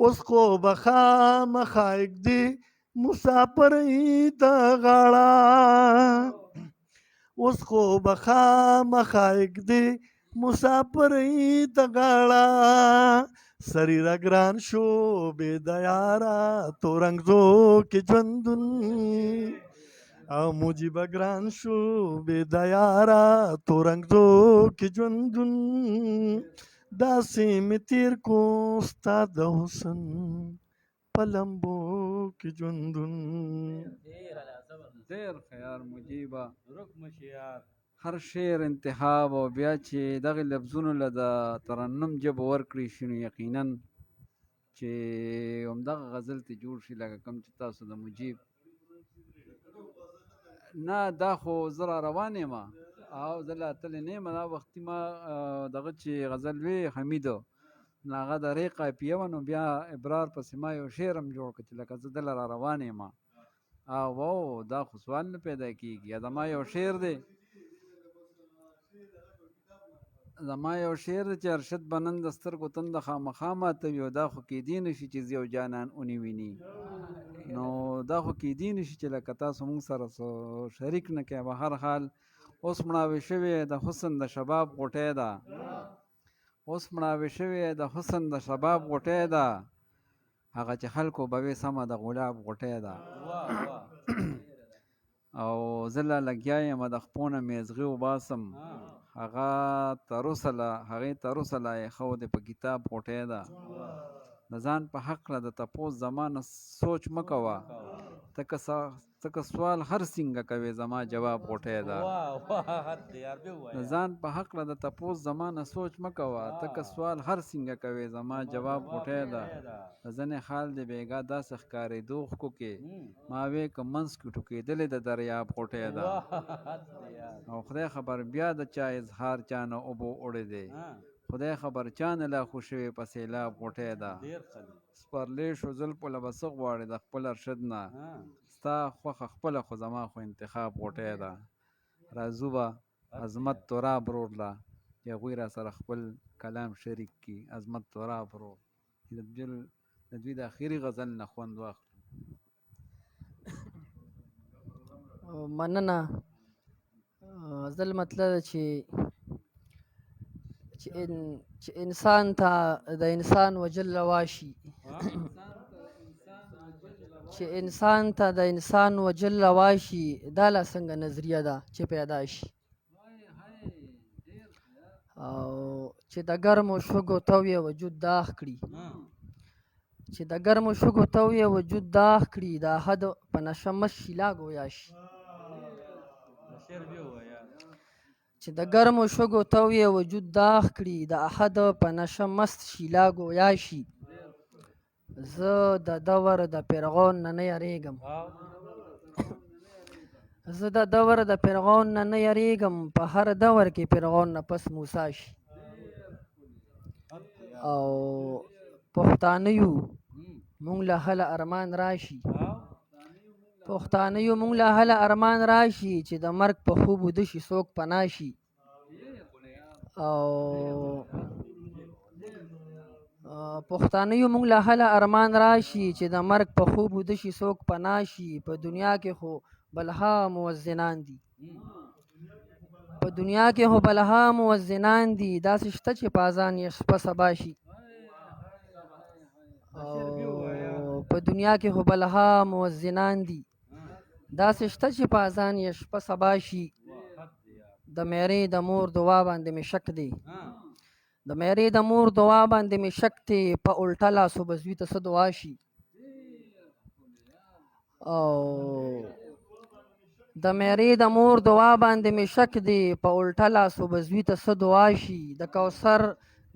اوس خو به خامخا ږدي مساپرۍ ته غاړه، اوس خو به خامخا ږدي مساپرۍ ته غاړه، سریره ګران شو بې د یاره تورنګزو کې ژوندون، او مجیبه ګران شو بې د یاره تورنګزو کې ژوندون، داسې مې تېر کو ستا د حسن په لمبو کې ژوندون. ډېر ښه یار مجیبه، هر شعر انتخاب او بیا چې دغه لفظونو له د ترنم ژبه ورکړی شي نو یقینا چې همدغه غزل ته جوړ شي، لکه کوم چې تاسو د مجیب نه دا خو زه را روان یم او زه لا تللی نه یم. دا وختي ما دغه چې غزل وی حمید نو هغه د رې قافیه وه، نو بیا ابرار پسې ما یو شعر هم جوړ کړ چې لکه زه دله را روان یم. او دا خو سوال نه پیدا کیږي. زما یو شعر دی، زما یو شعر دی چې ارشد به نن د سترګو تنده خامخا ماتوي، او دا خو کیدی نه شي چې زه یو جانان ونې ویني، نو دا خو کیدی نه شي چې لکه تاسو موږ سره څه شریک نه کړئ. په هر حال اوس مړاوې شوې د حسن د شباب غوټۍ ده، اوس مړاوې شوې د حسن د شباب غوټۍ ده، هغه چې خلکو به وې سمه د غلاب غوټۍ ده. او زه لا لګیا یم د خپو نه مې ازغي وباسم، هغه تر اوسه لا هغې تر اوسه لا ایښودې په کتاب غوټۍ ده. د ځان په حق له د تپوس زما نه سوچ مه کوه، ته که سوال هر څنګه کوې زما جواب غوټۍ ده. د ځان په حق له د تپوس زما نه سوچ مه کوه، ته که سوال هر څنګه کوې زما جواب غوټۍ ده. د ځنې خال دې بېګا داسې ښکارېدو ښکو کې، ما وې که منځ کې ټوکېدلې د دریاب غوټۍ ده. او خدای خبر بیا د چا اظهار چا نه اوبو اوړی دی، خدای خبر چا نه لاهو شوې په سیلاب غوټۍ ده. سپرلی شو زلفو له به څه غواړې د خپل ارشد نه، ستا خوښه خپله خو زما خو انتخاب غوټۍ ده. راځو به عظمت تراب ورور له چې هغوی راسره خپل کلام شریک کړي. عظمت تراب ورور چې د دوی د اخري غزل نه خوند واخلو. مننه. غزل مطلب چې چې ان چې انسان ته د انسان وجل روا شي، چې انسان ته د انسان وجل روا شي، دا لا څنګه نظریه ده چې پیدا شي؟ او چې د ګرمو شګو تویې وجود داغ کړي، چې د ګرمو شګو تویې وجود داغ کړي، د احد په نشه مست شي لا ګویا شي. چې د ګرمو شګو تویې وجود داغ کړي، د احد په نشه مست شي لا ګویا شي. زه د دور د فرعون نه نه یریږم، زه د دور د فرعون نه نه یریږم، په هر دور کې فرعون نه پس موسی شي. او پښتانه یو مونږ له هله ارمان راشي، پښتانه یو مونږ له هله ارمان راشي، چې د مرګ په خوب ویده شي څوک پناه شي. او پښتانه یو مونږ له هله ارمان راشي، چې د مرګ په خوب ویده شي څوک پناه شي. په دنیا کې خو بلها موزنان دي، په دنیا کې خو بلها موزنان دي، داسې شته چې په اذان یې شپه سبا شي. او په دنیا کې خو بلها موزنان دي، داسې شته چې په اذان یې شپه سبا شي. د میرې د مور دعا باندې مې شک دی، د میرې د مور دعا باندې مې شک دی، په الټه لاسو به زوی ته څه دعا شي. او د میرې د مور دعا باندې مې شک دی، په الټه لاسو به زوی ته څه دعا شي. د کوثر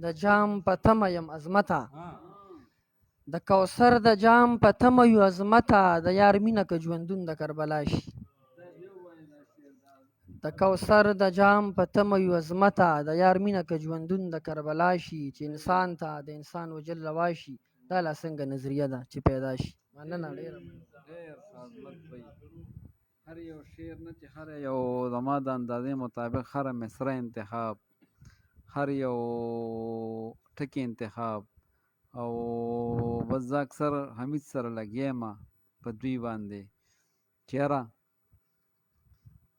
د جام په تمه یم عظمته، د کوثر د جام په تمه یو عظمته، د یار مینه که ژوندون د کربلا شي. د کوثر د جام په تمه یو عظمته، د یار مینه که ژوندون د کربلا شي. چې انسان ته د انسان وجل روا شي، دا لا څنګه نظریه ده چې پیدا شي. مننه ډېره. ډېر ښه عظمت بھائی، هر یو شعر نه چې هر یو زما د اندازې مطابق هره مصره انتخاب، هر یو ټکی انتخاب، او بس زه اکثر حمید سره لګیا یم په دوی باندې چې یاره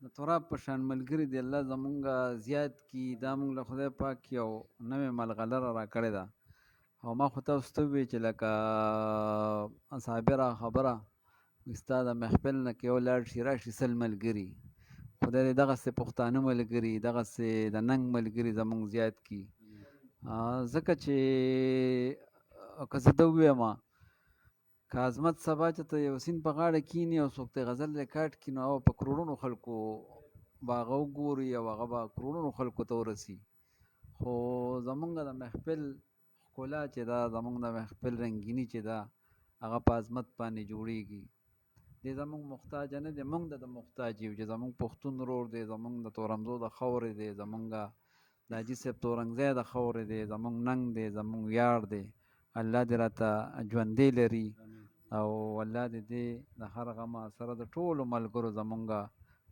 د تراب په شان ملګري دی الله زمونږ زیات کړي. دا مونږ له خدای پاک یو نوې ملغلره راکړې ده. او ما خو تاسو ته وویل چې لکه صابره خبره ستا د محفل نه که یو لاړ شي راشي 100 ملګري، خدای دې دغسې پښتانه ملګري، دغسې د ننګ ملګري زمونږ زیات کړي. ځکه چې که زه دا ووایم که عظمت سبا چې ته یو سیند په غاړه کینی او څوک ته غزل ریکارډ کړي، نو هغه په کروړونو خلکو به هغه وګوري او هغه به کروړونو خلکو ته ورسي. خو زمونږ د محفل ښکلا چې ده، زمونږ د محفل رنګیني چې ده، هغه په عظمت باندې جوړیږي. دی زمونږ محتاج نه دی، مونږ د محتاج یو چې زمونږ پښتون ورور دی، زمونږ د تورمزو د خاورې دی، زمونږ د حاجي صاحب تورنګزی د خاورې دی، زمونږ ننګ دی، زمونږ ویاړ دی. الله دې راته ژوندی لري او الله دې دې د هر غمه سره د ټولو ملګرو زمونږ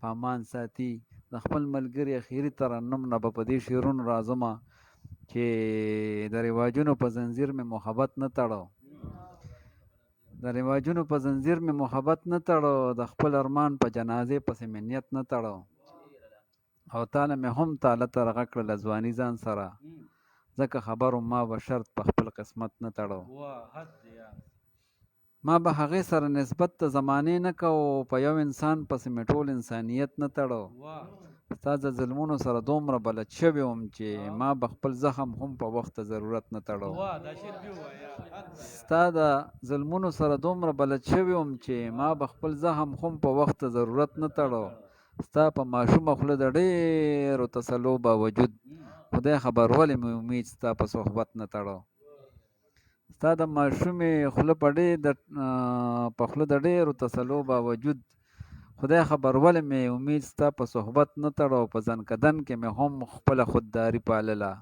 په امان ساتي. د خپل ملګري اخیري ترنم نه به په دې شعرونو راځم چې د رواجونو په زنځیر مې محبت نه تړو، د رواجونو په زنځیر مې محبت نه تړو، د خپل ارمان په جنازې پسې مې نیت نه تړو. او تاله مې هم تاله ترغه کړله ځواني ځان سره، ځکه خبرو ما به شرط په خپل قسمت نه تړو. ما به هغې سره نسبت د زمانې نه کوو، په یو انسان پسې مې ټول انسانیت نه تړو. ستا د ظلمونو سره دومره بلد شوی وم چې ما به خپل زخم هم په وخت ضرورت نه تړو. ستا د ظلمونو سره دومره بلد شوی وم چې ما به خپل زخم هم په وخت ضرورت نه تړو. ستا په ماشومه خوله د ډېرو تسلو باوجود خدای خبر ولې مې امید ستا په صحبت نه تړو. ستا د ماشومې خوله په په خوله د ډېرو تسلو باوجود خدای خبر ولې مې امید ستا په صحبت نه تړو. په ځنکدن کې مې هم خپله خودداري پالله،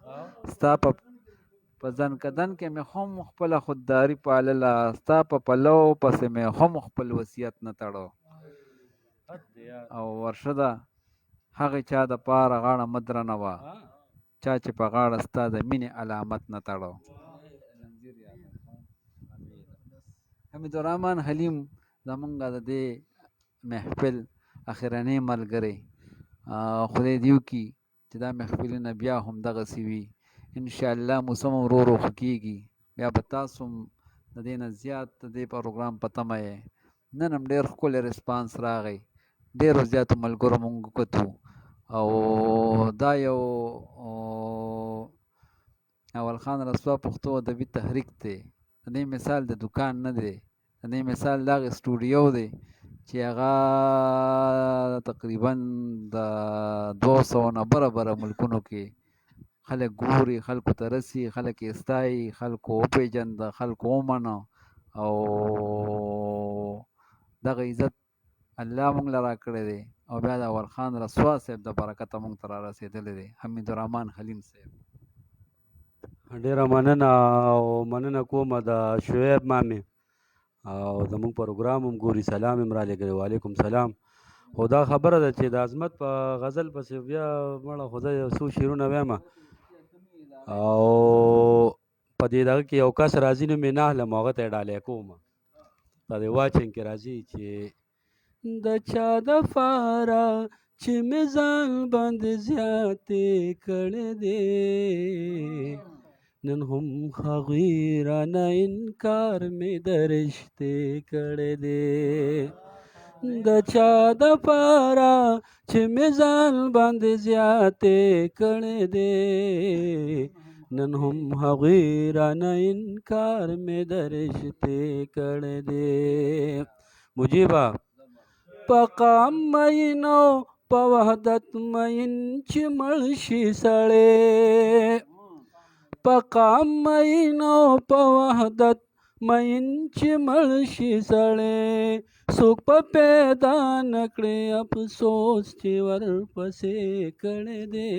ستا په ځنکدن کې مې هم خپله خودداري پالله، ستا په پلو پسې مې هم خپل وصیت نه تړو. او ورشده هغې چا د پاره غاړه مه درنوه، چا چې په غاړه ستا د مینې علامت نه تړو. حمید الرحمن حلیم زمونږ د دې محفل اخرنی ملګری خدای دې وکړي چې دا محفلونه بیا هم دغسې وي. ان شاء الله موسم ورو ورو ښه کېږي، بیا به تاسو هم د دې نه زیات د دې پروګرام په تمه یې. نن هم ډېر ښکلی رسپانس راغی، ډېرو زیاتو ملګرو مونږ وکتو او دا یو اول خان رسوا پښتو ادبي تحریک دی. د دې مثال د دکان نه دی، د دې مثال د هغې سټوډیو دی چې هغه تقریبا د 200 نه بره بره ملکونو کې خلک ګوري، خلکو ته رسي، خلک یې ستایي، خلکو وپېژنده، خلکو ومنه او دغه عزت الله مونږ له راکړی دی او بیا د اول خان رسوا صاحب د برکته مونږ ته را رسېدلی دی. حمید الرحمن حلیم صاحب، ډېره مننه او مننه کوم د شعیب مامې او زموږ پروګرام هم ګوري، سلام هم را لېږلی. وعلیکم سلام. خو دا خبره ده چې د عظمت په غزل پسې بیا مړه خو زه یو څو شعرونه وایم او په دې دغه کې یو کس راځي نو مې نه اخلم، هغه ته یې ډالۍ کوم. په دې واچن کې راځي چې د چا د فاره چې مې ځان باندې زیاتې کړې دي، نن هم هغوی رانه انکار مې د رشتې کړی دی. د چا د پاره چې مې ځان باندې زیاتې کړې دي، نن هم هغوی رانه انکار مې د رشتې کړی دی. مجیبه په قام مین او په وحدت مین چې مړ شي سړی، په قام مین او په وحدت مین چې مړ شي سړی، څوک په پیدا نه کړي افسوس چې ورپسې کړی دی،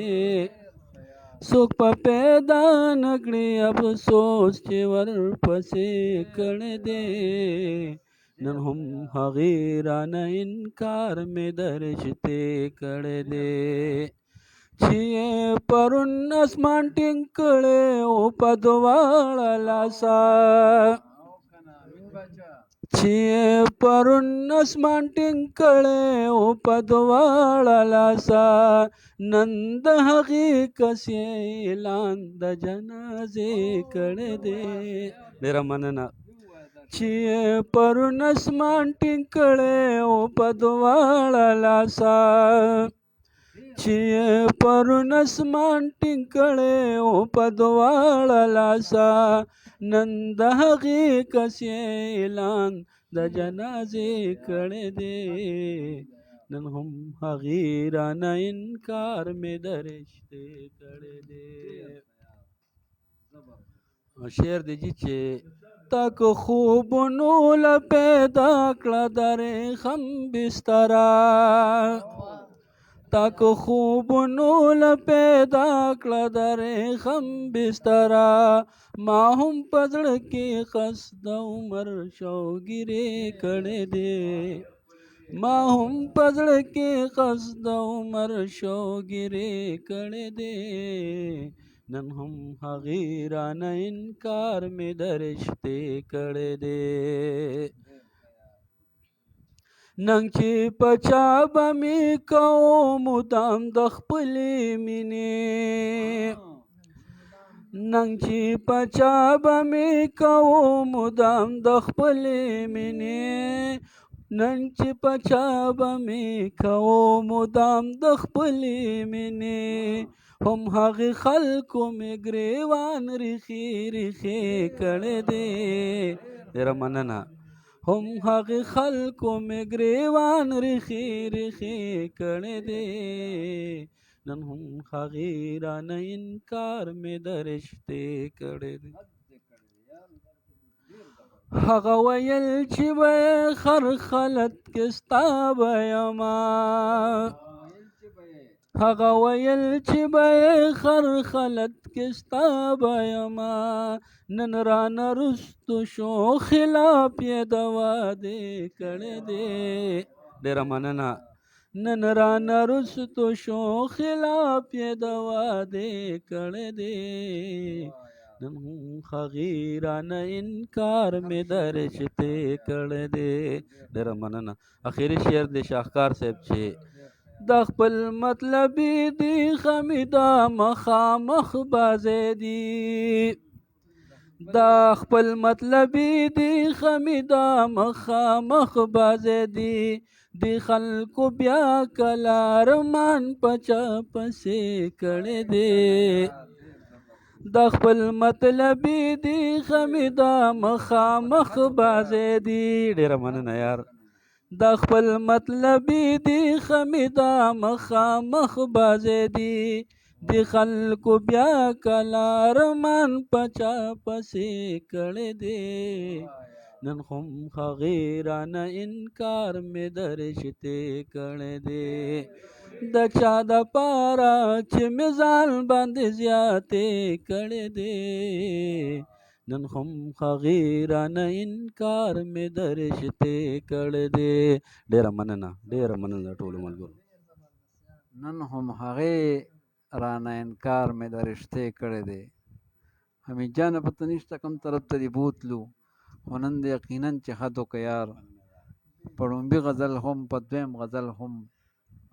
څوک په پیدا نه کړي افسوس چې ورپسې کړی دی. نن هم هغې رانه انکار مې د رشتې کړی دی، چې یې پرون اسمان ټینګ کړی او په دواړه لاسه، چې یې پرون اسمان ټینګ کړی او په دواړه لاسه، نن د هغې کس یې اعلان د جنازې کړی دی. ډېره مننه. چې پرون اسمان ټینګ کړی او په دواړه لاسه، چې پرون اسمان ټینګ کړی او په دواړه لاسه، نن د هغې کس یې اعلان د جنازې کړی دی. نن هم هغې رانه انکار مې د رشتې کړی دی. شعر دی جی چې تک خوبونو له پیدا کړه درې خم بستره، تک خوبونو له پیدا کړه درې خم بستره، ما هم په زړه کې خس د عمر شوګیرې کړې دي، ما هم په زړه کې خس د عمر شوګیرې کړې دي. نن هم هغې رانه انکار مې د رشتې کړی دی. نن چې په چا به مې کوم مدام د خپلې مینې، نن چې په چا به مې کوم مدام د خپلې مینې، نن چې په چا به مې کوم مدام د خپلې مینې، هم هغې خلکو مې ګریوان ریښې ریښې کړی دی. ډېره مننه. هم هغې خلکو مې ګریوان ریښې ریښې کړی دی. نن هم هغې رانه انکار مې د رشتې کړی دی. هغه ویل چې به خر خلت کې ستا به یمه، هغه ویل چې به خر خلت کې ستا به یمه، نن رانه رستو شو خلاف یې د وعدې کړی دی. ډېره مننه. نن رانه رستو شو خلاف یې د وعدې کړی دی. نن هم هغې رانه انکار مې د رشتې کړی دی. ډېره مننه. اخري شعر دی شاهکار صاحب چې د خپل مطلبي دي خمیده مخامخ بازې دي. د خپل مطلبي دي خمیده مخامخ بازې دي. دی خلکو بیا کله ارمان په چا پسې کړی دی. د خپل مطلبي دي خمیده مخامخ بازې دي. ډېره مننه یار. د خپل مطلبي دي خمیده مخامخ بازې دي. دی خلکو بیا کله ارمان په چا پسې کړی دی. نن هم هغې رانه انکار مې د رشتې کړی دی. د چا د پاره چې مې ځان باندې زیاتې کړی دی. نن هم هغې رانه انکار مې د رشتې کړی دی. ډېره مننه، ډېره مننه ټولو ملګرو. نن هم هغې رانه انکار مې د رشتې کړی دی. حمید جانه پته نشته کوم طرف ته دې بوتلو، خو نن دې یقینا چې حد وکړه یار. په ړومبي غزل هم، په دویم غزل هم،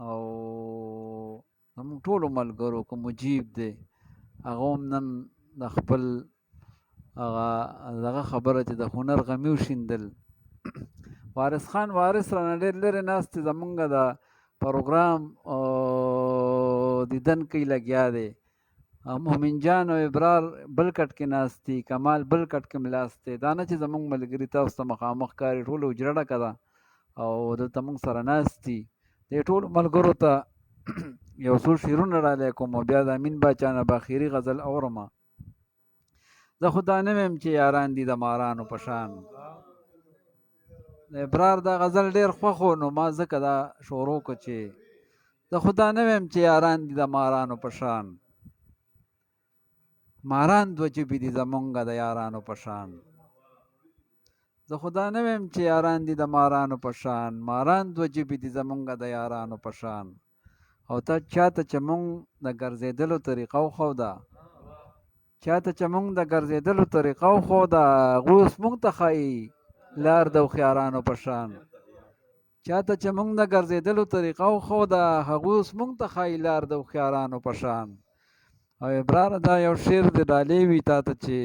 او زموږ ټولو ملګرو که مجیب دی هغه هم نن د خپل هغه دغه خبره چې د هنر غمي وشیندل. وارث خان وارث رانه ډېر لرې ناست دی، زمونږ د پروګرام دیدن کوي لګیا دی. مومن جان او ابرار بل کټ کې ناست دي، کمال بل کټ کې ملاست دی. دا نه چې زمونږ ملګري تاسو ته مخامخ ښکاري، ټوله حجره ډکه ده او دلته مونږ سره ناست دي. دې ټولو ملګرو ته یو څو شعرونه ډالۍ کوم او بیا د امین باچا نه به اخري غزل اورم. زه خو دا نه ویم چې یاران دي د مارانو په شان. د ابرار دا غزل ډېر خوښ و، نو ما ځکه دا شروع کړه چې زه خو دا نه ویم چې یاران دي د مارانو په شان. ماران دوه ژبې دي زمونږ د یارانو په شان. زه خو دا نه ویم چې یاران دي د مارانو په شان. ماران دوه ژبې دي زمونږ د یارانو په شان. او تا چاته چې مونږ د ګرځېدلو طریقه وښوده، چاته چې مونږ د ګرځېدلو طریقه وښوده، هغوی اوس مونږ ته ښایي لار د هوښیارانو په شان. چاته چې مونږ د ګرځېدلو طریقه وښوده، هغوی اوس مونږ ته ښایي لار د هوښیارانو په شان. او ابرار دا یو شعر د ډالۍ وي تا ته چې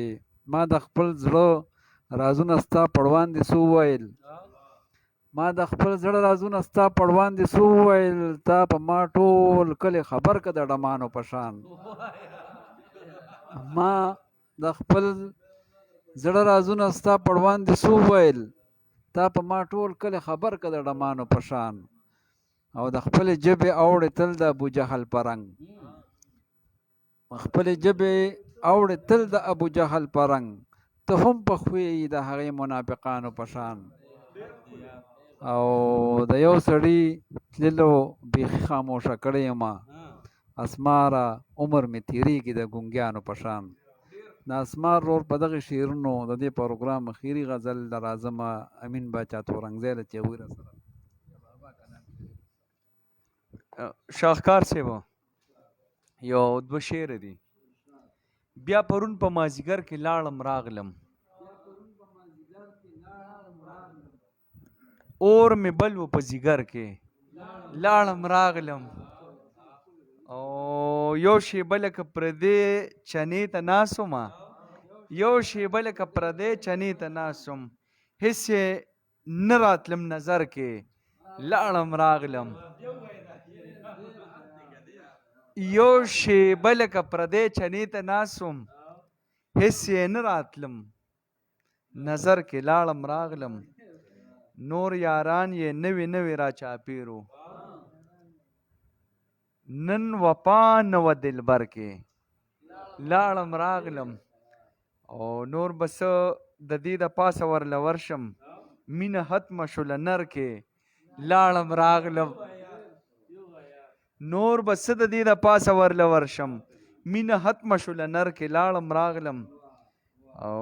ما د خپل زړه رازونه ستا په وړاندې څه وویل، ما د خپل زړه رازونه ستا په وړاندې څه وویل، تا په ما ټول کلی خبر که د ډمانو په شان. ما د خپل زړه رازونه ستا په وړاندې څه وویل، تا په ما ټول کلی خبر که د ډمانو په شان. او د خپلې ژبې اوړې تل د ابو جهل په رنګ، خپلې ژبې اوړې تل د ابو جهل په رنګ، ته هم په خوی د هغې منافقانو په شان. او د یو سړي تللو بیخي خاموشه کړی یم، اسماره عمر مې تېرېږي د ګونګیانو په شان. د اسمار رور په دغه شعرونو د دې پروګرام اخیري غزل د راځم امین باچا تورنګزی له چې هغوی راسره. شاهکار صاحب یو دوه شعر دي. بیا پرون په مازیګر کې لاړم راغلم، اور مې بل و په ځیګر کې لاړم راغلم. او یو شیبه لکه پردې چنې ته ناست وم، یو شیبه لکه پردې چنې ته ناست وم، هېڅ یې نه راتلم نظر کې لاړم راغلم. یو شیبه لکه پردې چنې ته ناست وم، هېڅ یې نه راتلم نظر کې لاړم راغلم. نور یاران یې نوې نوې را چاپېرو، نن وفا نه وه دلبر کې لاړم راغلم. او نور به څه د دې د پاسه ورله ورشم، مینه ختمه شوله نر کې لاړم راغلم. نور به څه د دې د پاسه ورله ورشم، مینه ختمه شوله نر کې لاړم راغلم. او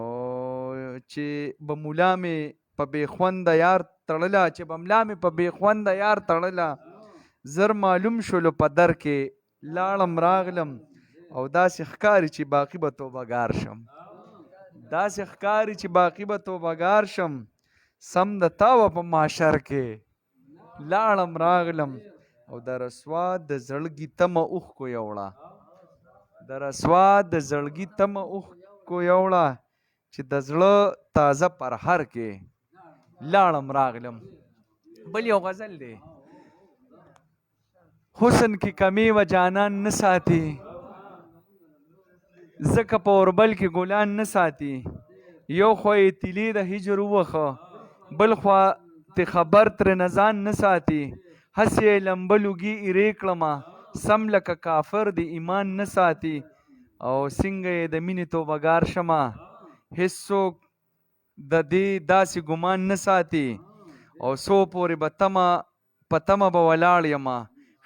چې به مولا مې په بې خونده یار تړله، چې به ملا مې په بې خونده یار تړله، زر معلوم شولو په در کې لاړم راغلم. او داسې ښکاري چې باقي به توبهګار شم، داسې ښکاري چې باقي به توبهګار شم، سم د تاوه په معاشر کې لاړم راغلم. او د رسوا د زړګي تمه اوښکو یوړه، د رسوا د زړګي تمه اوښکو یوړه چې د زړه تازه پرهر کې لاړم راغلم. بل یو غزل دی، حسن کې کمی و جانان نه ساتي، ځکه په اوربل کې ګلان نه ساتي. یو خوا یې تیلې د هجر ووخه، بل خوا ته خبر ترې نه ځان نه ساتي. هسې یې لمبه لوګي ایرې کړمه، سم لکه کافر د ایمان نه ساتي. او څنګه یې د مینې توبهګار شمه، هیڅوک د دې داسې ګمان نه ساتي. او څو پورې به تمه په تمه به ولاړ یمه،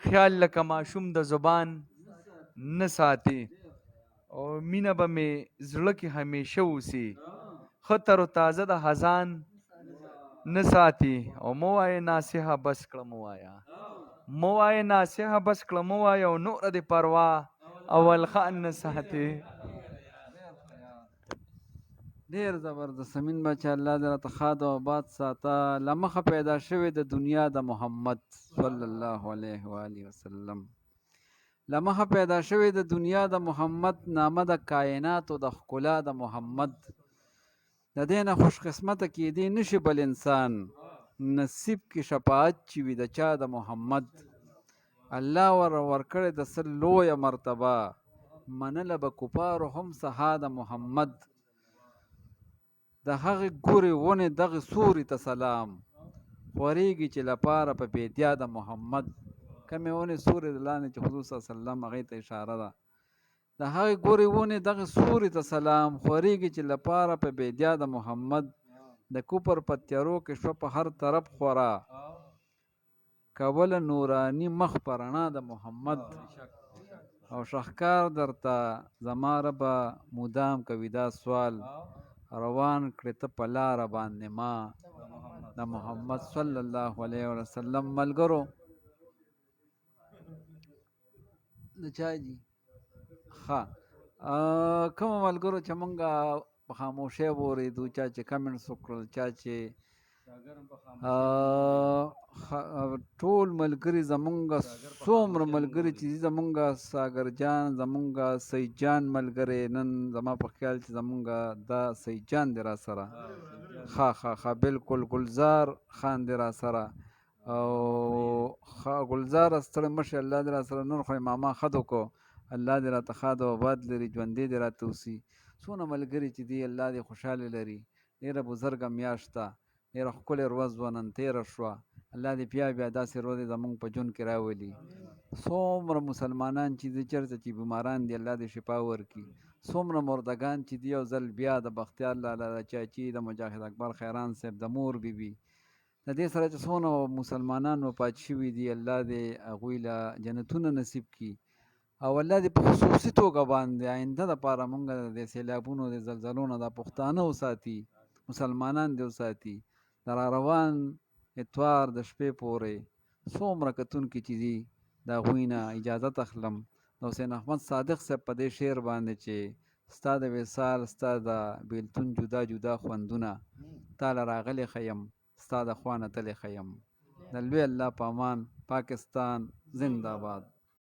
خیال لکه ماشوم د زبان نه ساتي. او مینه به مې زړه کې همیشه اوسي، ښه تر و تازه د خزان نه ساتي. او مه وایه ناصحه بس کړه مه وایه، مه وایه ناصحه بس کړه مه وایه، او نوره دې پروا اول خان نه ساتي. ډیر زبردست امین بچا، الله دې راته ښاد او آباد ساته. له مخه پیدا شوې د دنیا د محمد صلی الله علیه و آله وسلم، له مخه پیدا شوې د دنیا د محمد، نامه د کائناتو د ښکلا د محمد. د دې نه خوش قسمته کېدی نشي بل انسان، نصیب کې شفاعت چې وي د چا د محمد. الله ور ورکړې د څه لویه مرتبه، منله به کفارو هم سها د محمد. د هغې ګورې ونې دغې سوري ته سلام، خورېږي چې لپاره په بیدیا د محمد. کمې ونې سوري د لاندې چې حضور صلی الله علیه وسلم هغې ته اشاره ده. د هغې ګورې ونې دغې سوري ته سلام، خورېږي چې لپاره په بیدیا د محمد. د کفر په تیارو کې شوه په هر طرف خوره، کوله نوراني مخ په رڼا د محمد. او شهکار درته زما ربه مدام کوي دا سوال، روان کړې ته په لاره باندې ما د محمد صلی الله علیه وسلم. ملګرو د چا دي ښه کوم ملګرو چې مونږه په خاموشۍ واورېدو، چا چې کمنټس وکړل، چا چې ټول ملګري زمونږ څومره ملګري چې دي، زمونږ ساګر جان، زمونږ سید جان ملګری، نن زما په خیال چې زمونږ دا سید جان دی را سره، ښه ښه ښه بالکل ګلزار خان دی را سره. او ګلزار ستړی مه شې، الله دې را سره نور خو یې ماما ښه وکړو، الله دې راته ښاد او آباد لري، ژوندی دې راته اوسي. څونه ملګري چې دي الله دې خوشحاله لري. ډېره بزرګه میاشت ده، ډېره ښکلې ورځ وه نن تېره شوه، الله دې بیا بیا داسې ورځې زمونږ په ژوند کې راولي. څومره مسلمانان چې دي چېرته چې بیماران دي الله دې شفا ورکړي. څومره مردګان چې دي یو ځل بیا د بختیار لالا، د چاچي، د مجاهد اکبر خیران صاحب، د مور بیبي، د دې سره چې څونه مسلمانان وفات شوي دي الله دې هغوی له جنتونه نصیب کړي. او الله دې په خصوصي توګه باندې آینده دپاره مونږ د سیلابونو د زلزلو نه دا پښتانه وساتي، مسلمانان دې وساتي. د را روان اتوار د شپې پورې څومره کتونکي چې دي د هغوی نه اجازت اخلم. د حسین احمد صادق صاحب په دې شعر باندې چې ستا د وصال ستا د بیلتون جدا جدا خوندونه تاله راغلی ښه یم، ستا د خوا نه تللی ښه یم. د لوی الله په امان. پاکستان زنده باد.